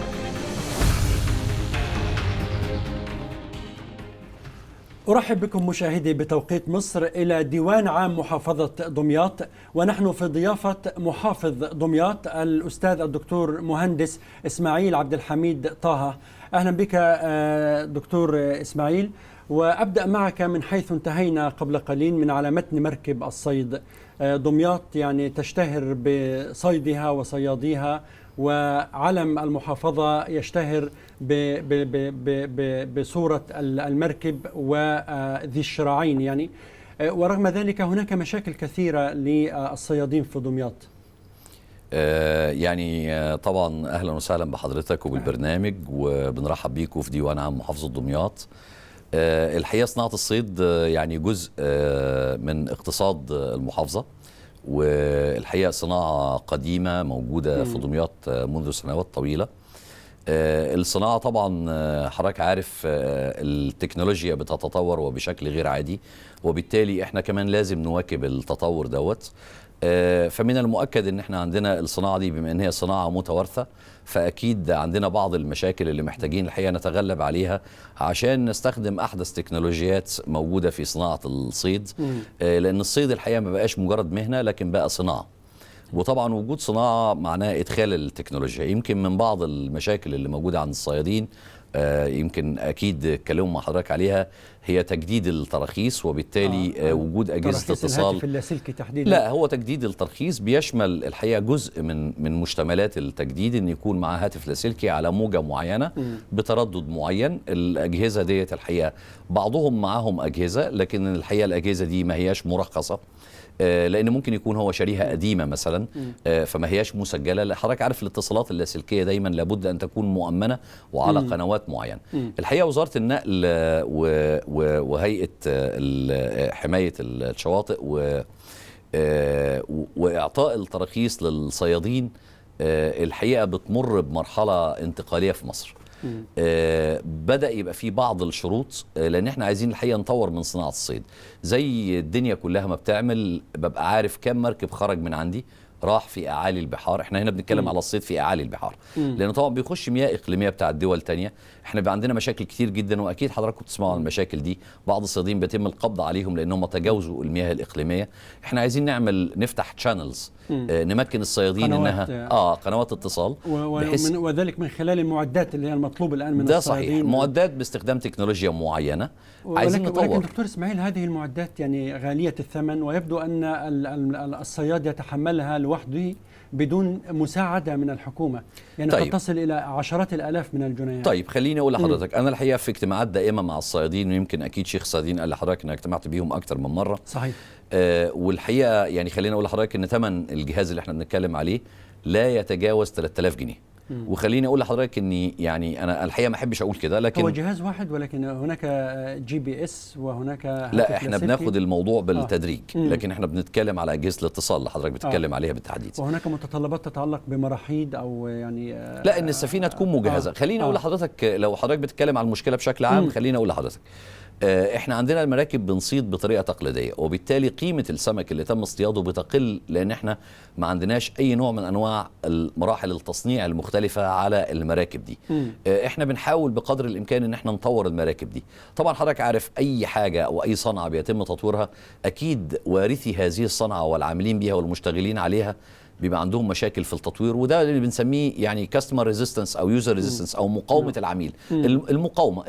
أرحب بكم مشاهدي بتوقيت مصر إلى ديوان عام محافظة دمياط، ونحن في ضيافة محافظ دمياط الأستاذ الدكتور مهندس إسماعيل عبد الحميد طه. أهلا بك دكتور إسماعيل، وأبدأ معك من حيث انتهينا قبل قليل من على متن مركب الصيد. دمياط يعني تشتهر بصيدها وصياديها، وعلم المحافظة يشتهر بصورة المركب وذي الشراعين يعني، ورغم ذلك هناك مشاكل كثيرة للصيادين في دمياط.
يعني طبعا أهلا وسهلا بحضرتك وبالبرنامج، وبنرحب بيكم في ديوان عام محافظة دمياط. الحقيقة صناعة الصيد يعني جزء من اقتصاد المحافظة، والحقيقة صناعة قديمة موجودة في دمياط منذ سنوات طويلة. الصناعة طبعا حضرتك عارف التكنولوجيا بتتطور وبشكل غير عادي، وبالتالي احنا كمان لازم نواكب التطور دوت. فمن المؤكد ان احنا عندنا الصناعة دي بما ان هي صناعة متوارثة، فأكيد عندنا بعض المشاكل اللي محتاجين الحقيقة نتغلب عليها عشان نستخدم أحدث تكنولوجيات موجودة في صناعة الصيد. لأن الصيد الحقيقة ما بقاش مجرد مهنة، لكن بقى صناعة، وطبعا وجود صناعة معناه إدخال التكنولوجيا. يمكن من بعض المشاكل اللي موجودة عند الصيادين يمكن اكيد اتكلموا مع حضرتك عليها، هي تجديد التراخيص، وبالتالي وجود اجهزة اتصال
الهاتف اللاسلكي تحديدا.
لا، هو تجديد الترخيص بيشمل الحقيقة جزء من مشتملات التجديد ان يكون معاه هاتف لاسلكي على موجه معينة بتردد معين. الاجهزة ديت الحقيقة بعضهم معاهم اجهزة، لكن الحقيقة الاجهزة دي ما هياش مرخصة، لان ممكن يكون هو شاريها قديمة مثلا، فما هياش مسجله. حضرتك عارف الاتصالات اللاسلكية دايما لابد ان تكون مؤمنة وعلى قنوات معينة. الحقيقة وزارة النقل وهيئة حماية الشواطئ واعطاء التراخيص للصيادين الحقيقة بتمر بمرحلة انتقالية في مصر. بدأ يبقى في بعض الشروط، لأن احنا عايزين الحقيقة نطور من صناعة الصيد زي الدنيا كلها ما بتعمل. ببقى عارف كم مركب خرج من عندي راح في أعالي البحار. احنا هنا بنتكلم على الصيد في أعالي البحار، لأنه طبعا بيخش مياه إقليمية بتاع الدول تانية. احنا بيبقى عندنا مشاكل كتير جدا، وأكيد حضراتكم بتسمعوا عن المشاكل دي. بعض الصيادين بيتم القبض عليهم لأنهم تجاوزوا المياه الإقليمية. احنا عايزين نفتح channels، نمكن الصيادين انها قنوات اتصال،
وذلك من خلال المعدات اللي هي المطلوبة الآن من
ده
الصيادين.
صحيح، معدات باستخدام تكنولوجيا معينة. عايزين نطور.
ولكن دكتور إسماعيل، هذه المعدات يعني غالية الثمن، ويبدو أن الصياد يتحملها لوحده بدون مساعدة من الحكومة، يعني طيب. قد تصل إلى عشرات الآلاف من الجنيهات.
طيب خليني أقول لحضرتك، أنا الحقيقة في اجتماعات دائمة مع الصيادين، ويمكن أكيد شيخ الصيادين قال لحضرتك أن اجتمعت بيهم أكتر من مرة.
صحيح.
والحقيقة يعني خليني أقول لحضرتك أن ثمن الجهاز اللي احنا بنتكلم عليه لا يتجاوز 3000 جنيه. وخليني اقول لحضرتك اني يعني انا الحقيقة ما احبش اقول كده، لكن
هو جهاز واحد، ولكن هناك GPS وهناك
لا، احنا بناخد الموضوع بالتدريج، لكن احنا بنتكلم على اجهزة الاتصال اللي حضرتك بتتكلم عليها بالتحديد،
وهناك متطلبات تتعلق بمراحيض او يعني
لا، ان السفينة تكون مجهزة. خليني اقول لحضرتك، لو حضرتك بتتكلم على المشكلة بشكل عام، خليني اقول لحضرتك احنا عندنا المراكب بنصيد بطريقة تقليدية، وبالتالي قيمة السمك اللي تم اصطياده بتقل، لان احنا ما عندناش اي نوع من انواع مراحل التصنيع المختلفة على المراكب دي. احنا بنحاول بقدر الامكان ان احنا نطور المراكب دي. طبعا حضرتك عارف اي حاجة او اي صنعه بيتم تطويرها، اكيد وارثي هذه الصنعة والعاملين بيها والمشتغلين عليها بيبقى عندهم مشاكل في التطوير، وده اللي بنسميه يعني customer resistance او user resistance او مقاومة العميل.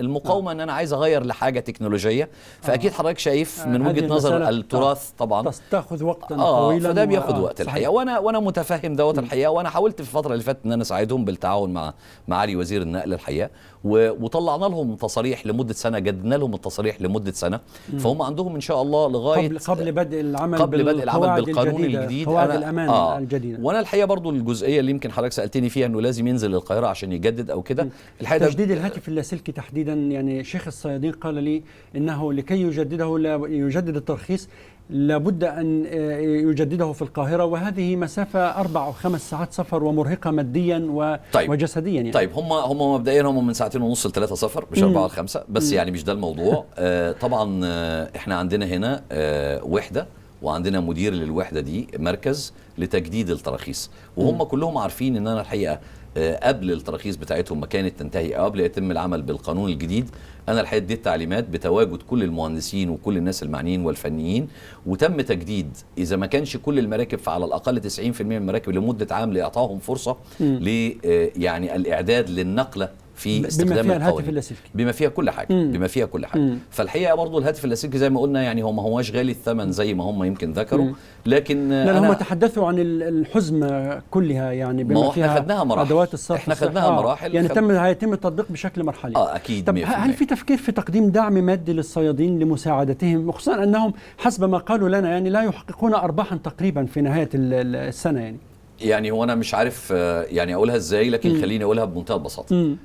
المقاومة ان انا عايز اغير لحاجة تكنولوجية، فاكيد حضرتك شايف من وجهه نظر التراث طبعا
تاخذ وقتا طويلا،
فده بياخد وقت الحقيقة. وانا متفهم دوت الحقيقة، وانا حاولت في الفترة اللي فاتت ان انا اساعدهم بالتعاون مع معالي وزير النقل الحقيقة، وطلعنا لهم تصاريح لمدة سنة، جددنا لهم التصاريح لمدة سنة، فهم عندهم ان شاء الله لغاية
قبل بدء العمل
بالقانون الجديد،
قواعد الامان الجديدة.
وانا الحقيقة برضو الجزئية اللي يمكن حضرتك سالتني فيها انه لازم ينزل القاهرة عشان يجدد او كده،
الحقيقة تجديد الهاتف اللاسلكي تحديدا، يعني شيخ الصيادين قال لي انه لكي يجدده، لا يجدد الترخيص لابد ان يجدده في القاهرة، وهذه مسافة 4 أو 5 ساعات سفر، ومرهقه ماديا
طيب.
وجسديا يعني.
طيب هم مبدئيا هم من 2.5 ل 3 سفر، مش 4 ل 5 بس، يعني مش ده الموضوع. طبعا احنا عندنا هنا وحده، وعندنا مدير للوحدة دي، مركز لتجديد التراخيص، وهم كلهم عارفين ان انا الحقيقة قبل التراخيص بتاعتهم ما كانت تنتهي او قبل يتم العمل بالقانون الجديد، انا الحقيقة اديت تعليمات بتواجد كل المهندسين وكل الناس المعنيين والفنيين، وتم تجديد اذا ما كانش كل المراكب فعلى الاقل 90% من المراكب لمدة عام، لاعطائهم فرصة ل يعني الاعداد للنقله في استخدام
بما فيها الهاتف اللاسلكي،
بما فيها كل حاجة، بما فيها كل حاجة. فالحقيقة برضو الهاتف اللاسلكي زي ما قلنا يعني هو ما هواش غالي الثمن زي ما هم يمكن ذكروا، لكن
لا، هم تحدثوا عن الحزمة كلها، يعني بما فيها
خدناها مراحل،
ادوات الصرف،
احنا خدناها مراحل،
يعني هيتم التطبيق بشكل مرحلي.
اكيد.
طب هل في تفكير في تقديم دعم مادي للصيادين لمساعدتهم، وخصوصا انهم حسب ما قالوا لنا يعني لا يحققون ارباحا تقريبا في نهاية السنة؟
يعني هو انا مش عارف يعني اقولها ازاي، لكن خليني اقولها بمنتهى البساطة.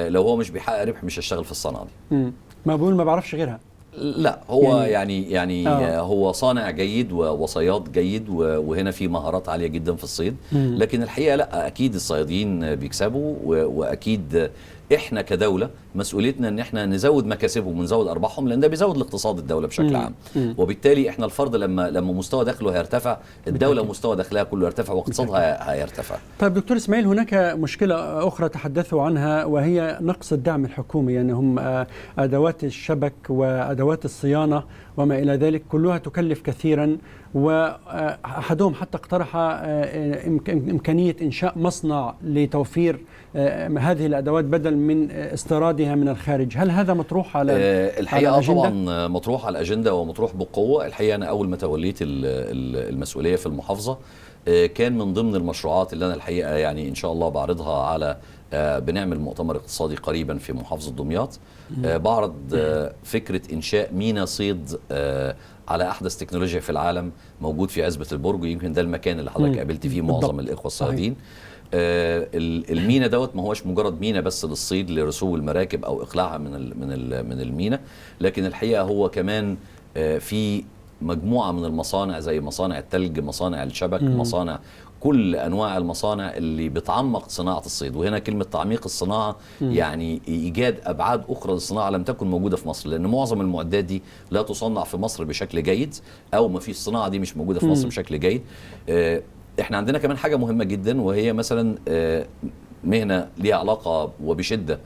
لو هو مش بيحقق ربح مش هيشتغل في الصنعة دي.
ما بقول ما بعرفش غيرها.
لا، هو يعني هو صانع جيد وصياد جيد، وهنا في مهارات عالية جدا في الصيد، لكن الحقيقة لا، اكيد الصيادين بيكسبوا، واكيد احنا كدولة مسؤوليتنا ان احنا نزود مكاسبهم ونزود ارباحهم، لان ده بيزود الاقتصاد الدولة بشكل عام. وبالتالي احنا الفرد لما مستوى دخله هيرتفع، الدولة مستوى دخلها كله يرتفع، واقتصادها هيرتفع.
طيب دكتور اسماعيل، هناك مشكلة اخرى تحدثوا عنها وهي نقص الدعم الحكومي، يعني هم ادوات الشبك وادوات الصيانة وما الى ذلك كلها تكلف كثيرا، وأحدهم حتى اقترح إمكانية إنشاء مصنع لتوفير هذه الأدوات بدل من استيرادها من الخارج. هل هذا مطروح على
الحقيقة؟ على طبعا مطروح على الأجندة ومطروح بقوة. الحقيقة أنا أول ما توليت المسؤولية في المحافظة كان من ضمن المشروعات اللي أنا الحقيقة يعني إن شاء الله بعرضها على بنعمل مؤتمر اقتصادي قريبا في محافظة دمياط، بعرض فكرة إنشاء ميناء صيد على أحدث تكنولوجيا في العالم موجود في عزبة البرج، ويمكن ده المكان اللي حضرتك قابلت فيه معظم الإخوة الصيادين. المينا دوت ما هوش مجرد مينا بس للصيد لرسو المراكب أو إقلاعها من المينا، لكن الحقيقة هو كمان في مجموعة من المصانع زي مصانع الثلج، مصانع الشبك، مصانع كل أنواع المصانع اللي بتعمق صناعة الصيد. وهنا كلمة تعميق الصناعة يعني إيجاد أبعاد أخرى للصناعة لم تكن موجودة في مصر، لأن معظم المعدات دي لا تصنع في مصر بشكل جيد، أو ما فيش الصناعة دي مش موجودة في مصر بشكل جيد. إحنا عندنا كمان حاجة مهمة جدا، وهي مثلا مهنة ليها علاقة وبشدة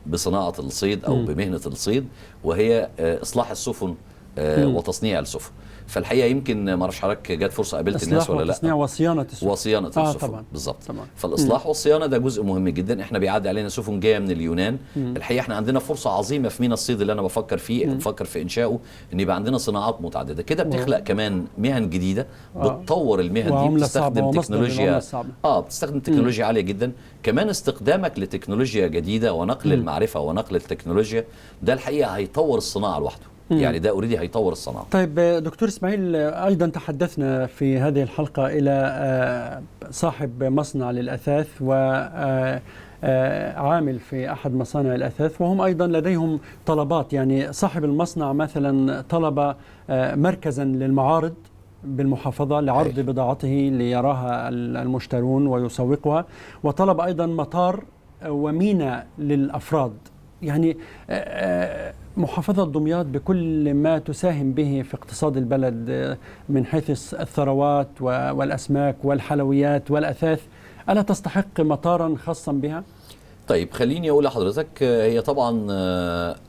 بصناعة الصيد أو بمهنة الصيد، وهي إصلاح السفن وتصنيع السفن. فالحقيقة يمكن ما اعرفش حضرتك جت فرصة قابلت الناس ولا لا.
تصنيع وصيانة السفن.
وصيانة السفن طبعا. بالظبط. فالاصلاح والصيانه ده جزء مهم جدا. احنا بيعدي علينا سفن جاية من اليونان. الحقيقة احنا عندنا فرصة عظيمة في ميناء الصيد اللي انا بفكر فيه، بفكر في انشائه، ان يبقى عندنا صناعات متعددة كده، بتخلق كمان مهن جديدة، بتطور المهن دي، بتستخدم تكنولوجيا بتستخدم تكنولوجيا عالية جدا. كمان استخدامك لتكنولوجيا جديدة ونقل المعرفة ونقل التكنولوجيا ده الحقيقة هيطور الصناعة لوحده. يعني ده already هيطور الصناعة.
طيب دكتور اسماعيل، ايضا تحدثنا في هذه الحلقة الى صاحب مصنع للاثاث وعامل في احد مصانع الاثاث، وهم ايضا لديهم طلبات. يعني صاحب المصنع مثلا طلب مركزا للمعارض بالمحافظة لعرض بضاعته ليراها المشترون ويسوقها، وطلب ايضا مطار وميناء للافراد. يعني محافظة دمياط بكل ما تساهم به في اقتصاد البلد من حيث الثروات والأسماك والحلويات والأثاث، ألا تستحق مطارا خاصا بها؟
طيب خليني أقول لحضرتك، هي طبعا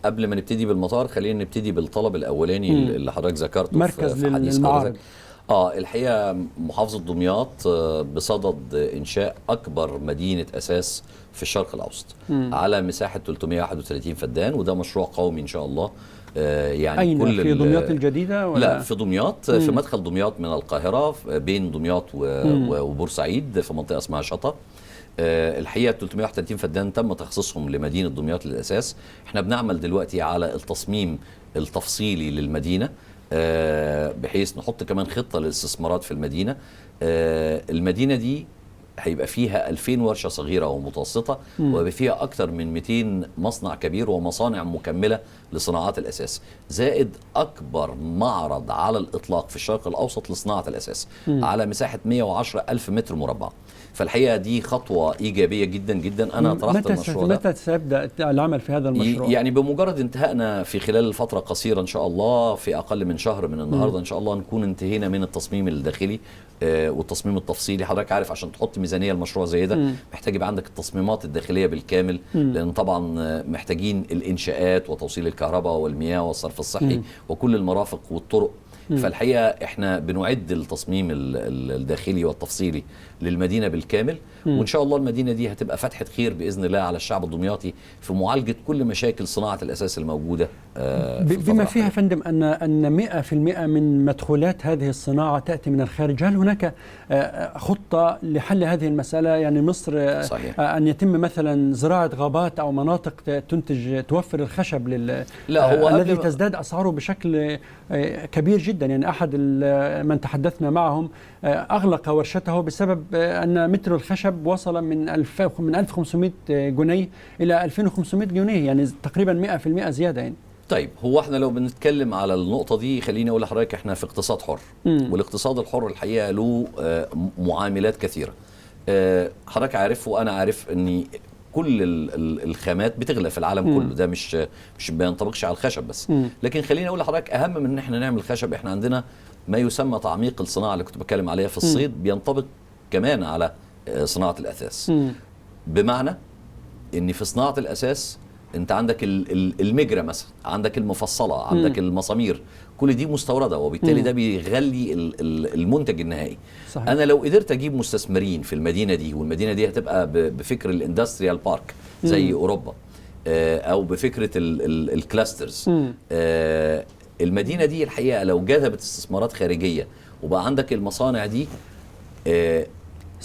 قبل ما نبتدي بالمطار خلينا نبتدي بالطلب الأولاني اللي حضرتك ذكرته،
مركز في حديث حضرتك.
الحقيقة محافظة دمياط بصدد إنشاء أكبر مدينة أساس في الشرق الأوسط على مساحة 331 فدان، وده مشروع قومي إن شاء الله. يعني
أين؟
كل
في دمياط الجديدة ولا؟
لا، في دمياط، في مدخل دمياط من القاهرة، بين دمياط وبورسعيد، في منطقة اسمها شطا. الحقيقة 331 فدان تم تخصيصهم لمدينة دمياط للأساس. احنا بنعمل دلوقتي على التصميم التفصيلي للمدينة، بحيث نحط كمان خطة للاستثمارات في المدينة. المدينة دي هيبقى فيها 2000 ورشة صغيرة ومتوسطة، وهيبقى فيها أكثر من 200 مصنع كبير ومصانع مكملة لصناعات الأساس، زائد أكبر معرض على الإطلاق في الشرق الأوسط لصناعة الأساس على مساحة 110 ألف متر مربع. فالحقيقة دي خطوة إيجابية جدا جدا. أنا طرحت المشروع ده.
متى سيبدأ العمل في هذا المشروع؟
يعني بمجرد انتهائنا في خلال فترة قصيرة إن شاء الله، في أقل من شهر من النهاردة إن شاء الله نكون انتهينا من التصميم الداخلي والتصميم التفصيلي. حضرتك عارف عشان تحط ميزانية المشروع زي ده محتاج يبقى عندك التصميمات الداخلية بالكامل، لأن طبعا محتاجين الإنشاءات وتوصيل الكهرباء والمياه والصرف الصحي وكل المرافق والطرق. فالحقيقة احنا بنعد التصميم الداخلي والتفصيلي للمدينة بالكامل، وإن شاء الله المدينة دي هتبقى فتحة خير بإذن الله على الشعب الدمياطي في معالجة كل مشاكل صناعة الأساس الموجودة في
بما فيها فندم أن 100% من مدخولات هذه الصناعة تأتي من الخارج. هل هناك خطة لحل هذه المسألة؟ يعني مصر صحيح. أن يتم مثلا زراعة غابات أو مناطق تنتج توفر الخشب لا هو الذي تزداد أسعاره بشكل كبير جدا. يعني أحد من تحدثنا معهم أغلق ورشته بسبب أن متر الخشب وصل من 1500 جنيه إلى 2500 جنيه، يعني تقريبا 100% زيادة يعني.
طيب هو احنا لو بنتكلم على النقطة دي خليني أقول لحضرتك احنا في اقتصاد حر، والاقتصاد الحر الحقيقة له معاملات كثيرة. حضرتك عارف وأنا عارف أن كل الخامات بتغلى في العالم كله، ده مش بينطبقش على الخشب بس. لكن خليني اقول لحضرتك اهم من ان احنا نعمل خشب، احنا عندنا ما يسمى تعميق الصناعة اللي كنت بتكلم عليها في الصيد، بينطبق كمان على صناعة الاثاث. بمعنى ان في صناعة الاساس انت عندك المجرى مثلا، عندك المفصلة، عندك المسامير، كل دي مستورده، وبالتالي ده بيغلي المنتج النهائي. صحيح. انا لو قدرت اجيب مستثمرين في المدينة دي، والمدينة دي هتبقى بفكر ال industrial park زي اوروبا، او بفكره ال clusters، المدينة دي الحقيقة لو جذبت استثمارات خارجية وبقى عندك المصانع دي،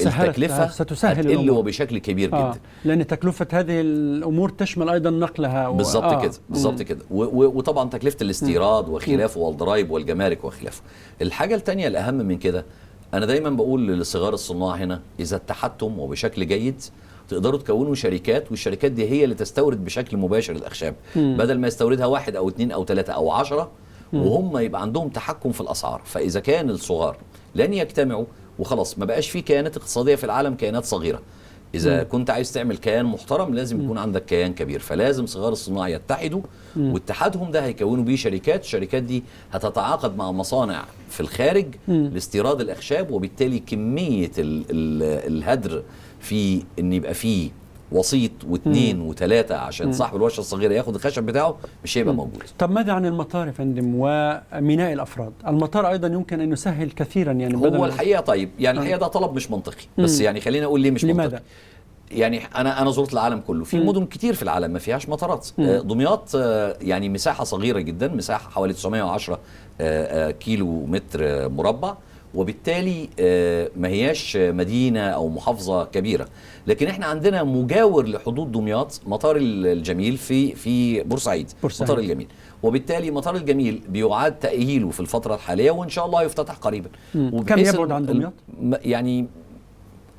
التكلفة
ستسهل
هتقل وبشكل كبير جدا،
لأن تكلفة هذه الأمور تشمل أيضا نقلها
بالظبط كده، بالظبط كده، وطبعا تكلفة الاستيراد وخلافه والضرايب والجمارك وخلافه. الحاجة الثانية الأهم من كده، أنا دايما بقول لصغار الصناع هنا، إذا اتحدتم وبشكل جيد تقدروا تكونوا شركات، والشركات دي هي اللي تستورد بشكل مباشر الأخشاب، بدل ما يستوردها 1 أو 2 أو 3 أو 10، وهم يبقى عندهم تحكم في الأسعار. فإذا كان الصغار لن يجتمعوا وخلاص، ما بقاش في كيانات اقتصادية في العالم، كيانات صغيرة. إذا كنت عايز تعمل كيان محترم لازم يكون عندك كيان كبير، فلازم صغار الصناع يتحدوا، واتحادهم ده هيكونوا بيه شركات، الشركات دي هتتعاقد مع مصانع في الخارج لاستيراد الأخشاب، وبالتالي كمية الهدر في إن يبقى فيه وسيط واثنين وثلاثة عشان صاحب الورشة الصغيرة ياخد الخشب بتاعه مش هيبقى موجود.
طب ماذا عن المطار يا فندم وميناء الأفراد؟ المطار أيضا يمكن أن يسهل كثيرا، يعني
هو الحقيقة طيب يعني الحقيقة ده طلب مش منطقي، بس يعني خلينا أقول ليه مش
لماذا؟
منطقي. يعني أنا زرت العالم كله، في مدن كتير في العالم ما فيهاش مطارات. دمياط يعني مساحة صغيرة جدا، مساحة حوالي 910 كيلو متر مربع، وبالتالي ما هياش مدينة أو محافظة كبيرة، لكن احنا عندنا مجاور لحدود دمياط مطار الجميل في بورسعيد، مطار الجميل، وبالتالي مطار الجميل بيعاد تأهيله في الفترة الحالية وإن شاء الله يفتتح قريبا.
كم يبعد عن دمياط؟
يعني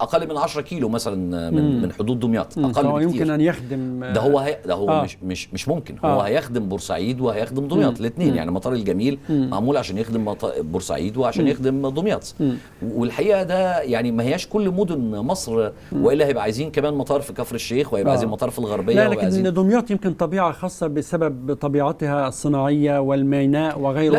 أقل من 10 كيلو مثلا من حدود دمياط، أقل بكتير.
يمكن أن يخدم
ده هو ده هو مش ممكن، هو هيخدم بورسعيد وهيخدم دمياط الاثنين. يعني مطار الجميل معمول عشان يخدم بورسعيد وعشان يخدم دمياط. والحقيقة ده يعني ما هياش كل مدن مصر، وإلا هيبقى عايزين كمان مطار في كفر الشيخ، وهيبقى عايزين مطار في الغربية.
لا، لكن دمياط يمكن طبيعة خاصة بسبب طبيعتها الصناعية والميناء وغيره،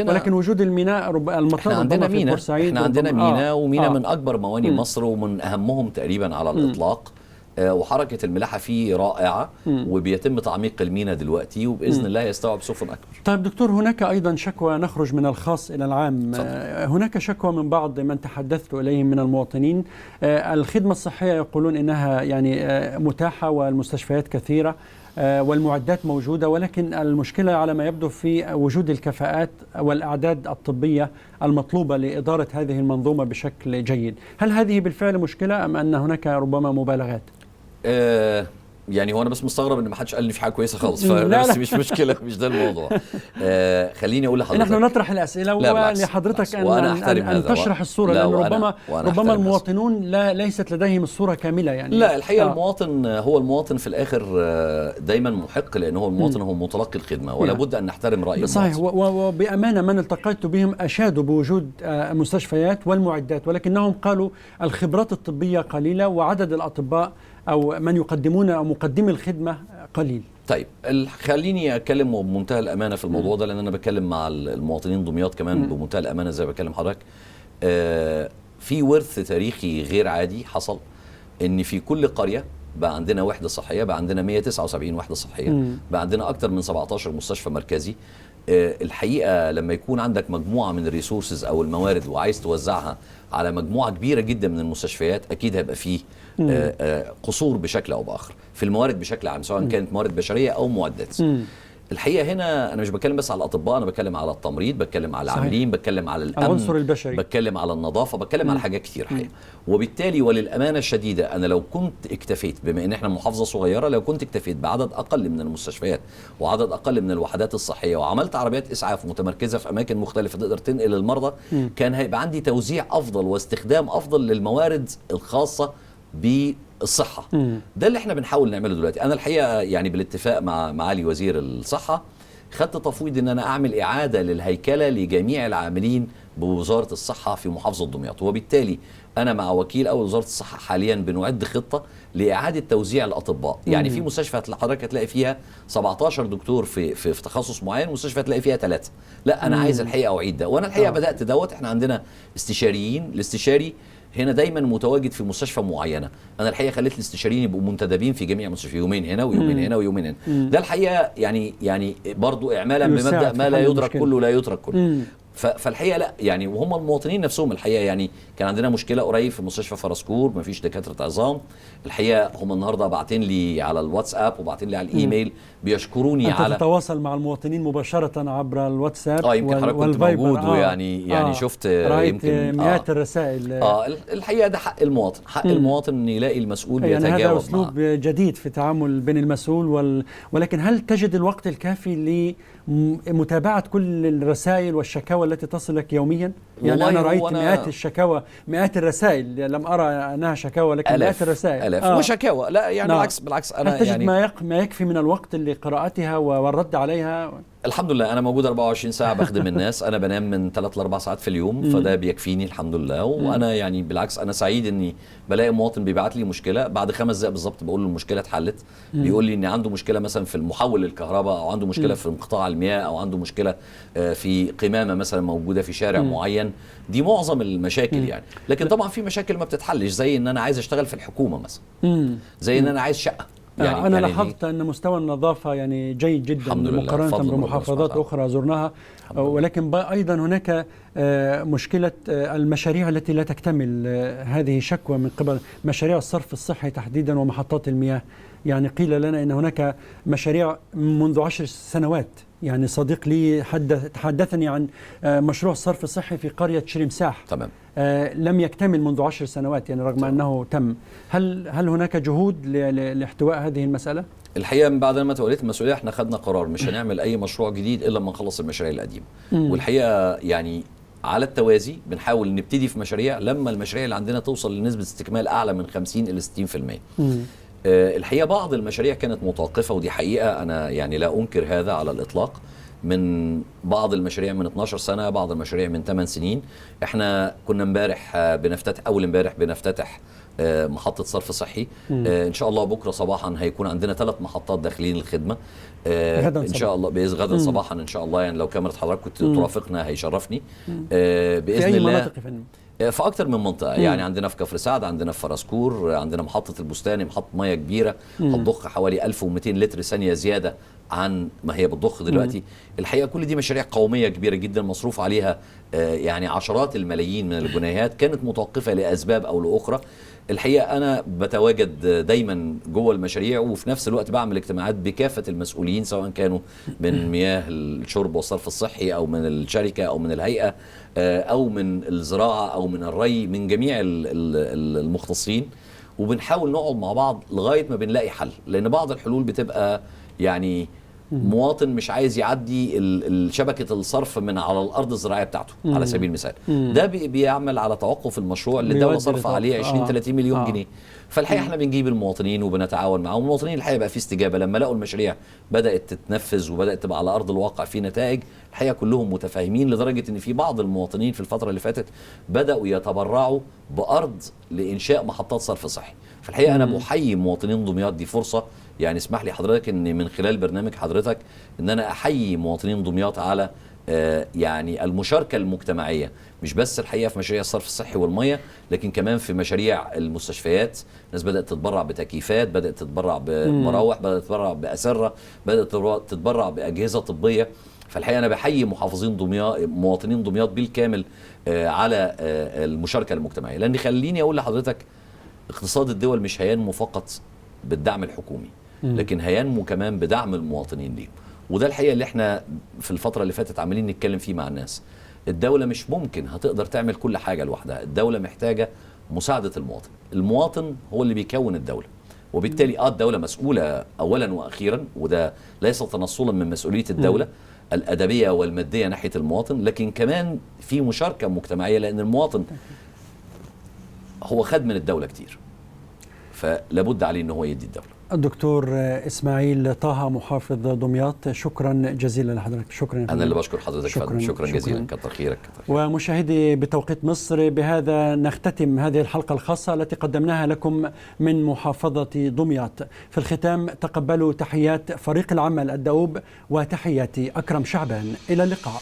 ولكن وجود الميناء المطار
عندنا في بورسعيد، احنا عندنا ميناء، وميناء من أكبر موانئ مصر ومن أهمهم تقريبا على الإطلاق، وحركة الملاحة فيه رائعة، وبيتم تعميق المينا دلوقتي، وبإذن الله يستوعب سفن أكبر.
طيب دكتور، هناك أيضا شكوى، نخرج من الخاص إلى العام. هناك شكوى من بعض من تحدثت إليهم من المواطنين، الخدمة الصحية يقولون إنها يعني متاحة والمستشفيات كثيرة والمعدات موجودة، ولكن المشكلة على ما يبدو في وجود الكفاءات والأعداد الطبية المطلوبة لإدارة هذه المنظومة بشكل جيد. هل هذه بالفعل مشكلة أم أن هناك ربما مبالغات؟
يعني هو انا بس مستغرب ان ما حدش قال لي في حاجة كويسة خالص، بس مش مشكلة، مش ده الموضوع. خليني اقول لحضرتك،
نحن نطرح الاسئلة ولحضرتك ان تشرح الصورة، لان ربما المواطنون ليست لديهم الصورة كاملة يعني.
لا الحقيقة المواطن هو المواطن في الاخر دايما محق، لان هو المواطن هو متلقي الخدمة، ولا بد ان نحترم راي المواطن.
صحيح، وبامانه من التقيت بهم اشادوا بوجود المستشفيات والمعدات، ولكنهم قالوا الخبرات الطبية قليله وعدد الاطباء أو من يقدمون أو مقدمي الخدمة قليل.
طيب خليني أتكلم بمنتهى الأمانة في الموضوع ده، لأن أنا بتكلم مع المواطنين دمياط كمان بمنتهى الأمانة زي ما بكلم حضرتك. في ورث تاريخي غير عادي حصل، إن في كل قرية بقى عندنا وحدة صحية، بقى عندنا 179 وحدة صحية، بقى عندنا أكتر من 17 مستشفى مركزي. الحقيقة لما يكون عندك مجموعة من ال resources أو الموارد وعايز توزعها على مجموعة كبيرة جدا من المستشفيات، أكيد هيبقى فيه قصور بشكل أو بآخر في الموارد بشكل عام، سواء كانت موارد بشرية أو معدات. الحقيقة هنا أنا مش بتكلم بس على الأطباء، أنا بتكلم على التمريض، بتكلم على العاملين، بتكلم على الأمن،
العنصر البشري،
بتكلم على النظافة، بتكلم على حاجات كتير الحقيقة. وبالتالي وللأمانة الشديدة، أنا لو كنت اكتفيت، بما إن إحنا محافظة صغيرة، لو كنت اكتفيت بعدد أقل من المستشفيات وعدد أقل من الوحدات الصحية، وعملت عربيات إسعاف متمركزة في أماكن مختلفة تقدر تنقل المرضى، كان هيبقى عندي توزيع أفضل واستخدام أفضل للموارد الخاصة بالصحة. ده اللي احنا بنحاول نعمله دلوقتي. أنا الحقيقة يعني بالاتفاق مع معالي وزير الصحة خدت تفويض ان انا اعمل اعادة للهيكلة لجميع العاملين بوزارة الصحة في محافظة دمياط، وبالتالي انا مع وكيل اول وزارة الصحة حاليا بنعد خطة لاعادة توزيع الاطباء. يعني في مستشفى حضرتك هتلاقي فيها 17 دكتور في في, في تخصص معين، مستشفى هتلاقي فيها 3. لا انا عايز الحقيقة اعيد ده، وانا الحقيقة بدأت دوت. احنا عندنا استشاريين، الاستشاري هنا دايما متواجد في مستشفى معينة. انا الحقيقة خليت الاستشاريين يبقوا منتدبين في جميع المستشفيات، يومين هنا ويومين هنا ويومين هنا. ده الحقيقة يعني برضو اعمالا بمبدا ما لا يدرك كله لا يترك كله. فالحقيقة لا يعني، وهم المواطنين نفسهم الحقيقة يعني كان عندنا مشكلة قريب في مستشفى فرسكور، ما فيش دكاترة عظام. الحقيقة هم النهارده باعتين لي على الواتساب وباعتين لي على الايميل بيشكروني.
أنت على تتواصل مع المواطنين مباشرة عبر الواتساب؟
يمكن حضرتك كنت موجود ويعني يعني شفت
يمكن مئات الرسائل.
الحقيقة ده حق المواطن، حق المواطن ان يلاقي المسؤول بيتجاوب
يعني هذا اسلوب جديد في التعامل بين المسؤول ولكن هل تجد الوقت الكافي لمتابعة كل الرسائل والشكاوى التي تصلك يوميا؟ يعني أنا رأيت مئات الشكاوى، مئات الرسائل، لم أرى أنها شكاوى لكن مئات الرسائل،
آلاف وشكاوى. لا يعني بالعكس أنا
تجد يعني ما يكفي من الوقت لقراءتها والرد عليها؟
الحمد لله أنا موجود 24 ساعة بخدم الناس. أنا بنام من 3 ل 4 ساعات في اليوم، فده بيكفيني الحمد لله. وأنا يعني بالعكس أنا سعيد إني بلاقي مواطن بيبعت لي مشكلة بعد 5 دقائق بالظبط بقول له المشكلة اتحلت. بيقول لي إن عنده مشكلة مثلا في المحول الكهرباء، أو عنده مشكلة في انقطاع المياه، أو عنده مشكلة في قمامة مثلا موجودة في شارع معين. دي معظم المشاكل يعني. لكن طبعا في مشاكل ما بتتحلش، زي إن أنا عايز أشتغل في الحكومة مثلا، زي إن أنا عايز شقة.
يعني أنا لاحظت أن مستوى النظافة يعني جيد جدا مقارنة بمحافظات أخرى زرناها، ولكن أيضا هناك مشكلة المشاريع التي لا تكتمل. هذه شكوى من قبل مشاريع الصرف الصحي تحديدا ومحطات المياه. يعني قيل لنا أن هناك مشاريع منذ 10 سنوات. يعني صديق لي تحدثني عن مشروع الصرف الصحي في قرية شرمساح،
تمام،
لم يكتمل منذ 10 سنوات يعني رغم أنه تم. هل هناك جهود لاحتواء هذه المسألة؟
الحقيقة من بعد ما توليت المسؤولية احنا خدنا قرار مش هنعمل أي مشروع جديد إلا لما نخلص المشاريع القديمة. والحقيقة يعني على التوازي بنحاول نبتدي في مشاريع لما المشاريع اللي عندنا توصل لنسبة استكمال أعلى من 50 إلى 60%. الحقيقة بعض المشاريع كانت متوقفة، ودي حقيقة أنا يعني لا أنكر هذا على الإطلاق. من بعض المشاريع من 12 سنة، بعض المشاريع من 8 سنين. احنا كنا امبارح بنفتتح، أول امبارح بنفتتح محطة صرف صحي. إن شاء الله بكرة صباحا هيكون عندنا 3 محطات داخلين الخدمة. إن شاء الله بإذن غدا صباحا إن شاء الله. يعني لو كاميرا حضرتك كنت ترافقنا هيشرفني. بإذن
في أي
الله.
مناطق يا فندم؟
في أكتر من منطقة. يعني عندنا في كفر سعد، عندنا في فرسكور، عندنا محطة البستاني، محطة مية كبيرة هتضخ حوالي 1200 لتر ثانية زيادة عن ما هي بتضخ دلوقتي. الحقيقة كل دي مشاريع قومية كبيرة جدا مصروف عليها يعني عشرات الملايين من الجنيهات، كانت متوقفة لأسباب أو لأخرى. الحقيقة أنا بتواجد دايما جوه المشاريع، وفي نفس الوقت بعمل اجتماعات بكافة المسؤولين سواء كانوا من مياه الشرب والصرف الصحي أو من الشركة أو من الهيئة أو من الزراعة أو من الري، من جميع المختصين، وبنحاول نقعد مع بعض لغاية ما بنلاقي حل. لأن بعض الحلول بتبقى يعني مواطن مش عايز يعدي شبكة الصرف من على الأرض الزراعية بتاعته على سبيل المثال، ده بيعمل على توقف المشروع اللي الدولة صرف عليه 20-30 مليون جنيه. فالحقيقة احنا بنجيب المواطنين وبنتعاون معاهم. المواطنين الحقيقة بقى في استجابة لما لقوا المشاريع بدأت تتنفذ وبدأت تبقى على أرض الواقع في نتائج. الحقيقة كلهم متفاهمين، لدرجة ان في بعض المواطنين في الفترة اللي فاتت بدأوا يتبرعوا بأرض لإنشاء محطات صرف صحي. فالحقيقة أنا بحيي مواطنين دمياط، دي فرصة يعني اسمح لي حضرتك ان من خلال برنامج حضرتك ان انا احيي مواطنين دمياط على يعني المشاركة المجتمعية، مش بس الحقيقة في مشاريع الصرف الصحي والمية، لكن كمان في مشاريع المستشفيات. الناس بدأت تتبرع بتكييفات، بدأت تتبرع بمراوح، بدأت تتبرع بأسرة، بدأت تتبرع بأجهزة طبية. فالحقيقة أنا بحيي محافظين دمياط، مواطنين دمياط بالكامل على المشاركة المجتمعية. لأن خليني أقول لحضرتك اقتصاد الدول مش هينمو فقط بالدعم الحكومي، لكن هينمو كمان بدعم المواطنين ليهم. وده الحقيقة اللي احنا في الفترة اللي فاتت عمالين نتكلم فيه مع الناس. الدولة مش ممكن هتقدر تعمل كل حاجة لوحدها، الدولة محتاجة مساعدة المواطن. المواطن هو اللي بيكون الدولة، وبالتالي الدولة مسؤولة أولا وأخيرا، وده ليس تنصلا من مسؤولية الدولة الأدبية والمادية ناحية المواطن، لكن كمان في مشاركة مجتمعية، لأن المواطن هو خد من الدولة كتير، فلابد عليه أنه هو يدي الدولة.
الدكتور إسماعيل طه محافظ دمياط، شكرا جزيلا لحضرتك. شكرا.
أنا اللي بشكر حضرتك. شكرا جزيلا، كتر خيرك.
ومشاهدي بتوقيت مصر، بهذا نختتم هذه الحلقة الخاصة التي قدمناها لكم من محافظة دمياط. في الختام تقبلوا تحيات فريق العمل الدؤوب وتحياتي أكرم شعبان. إلى اللقاء.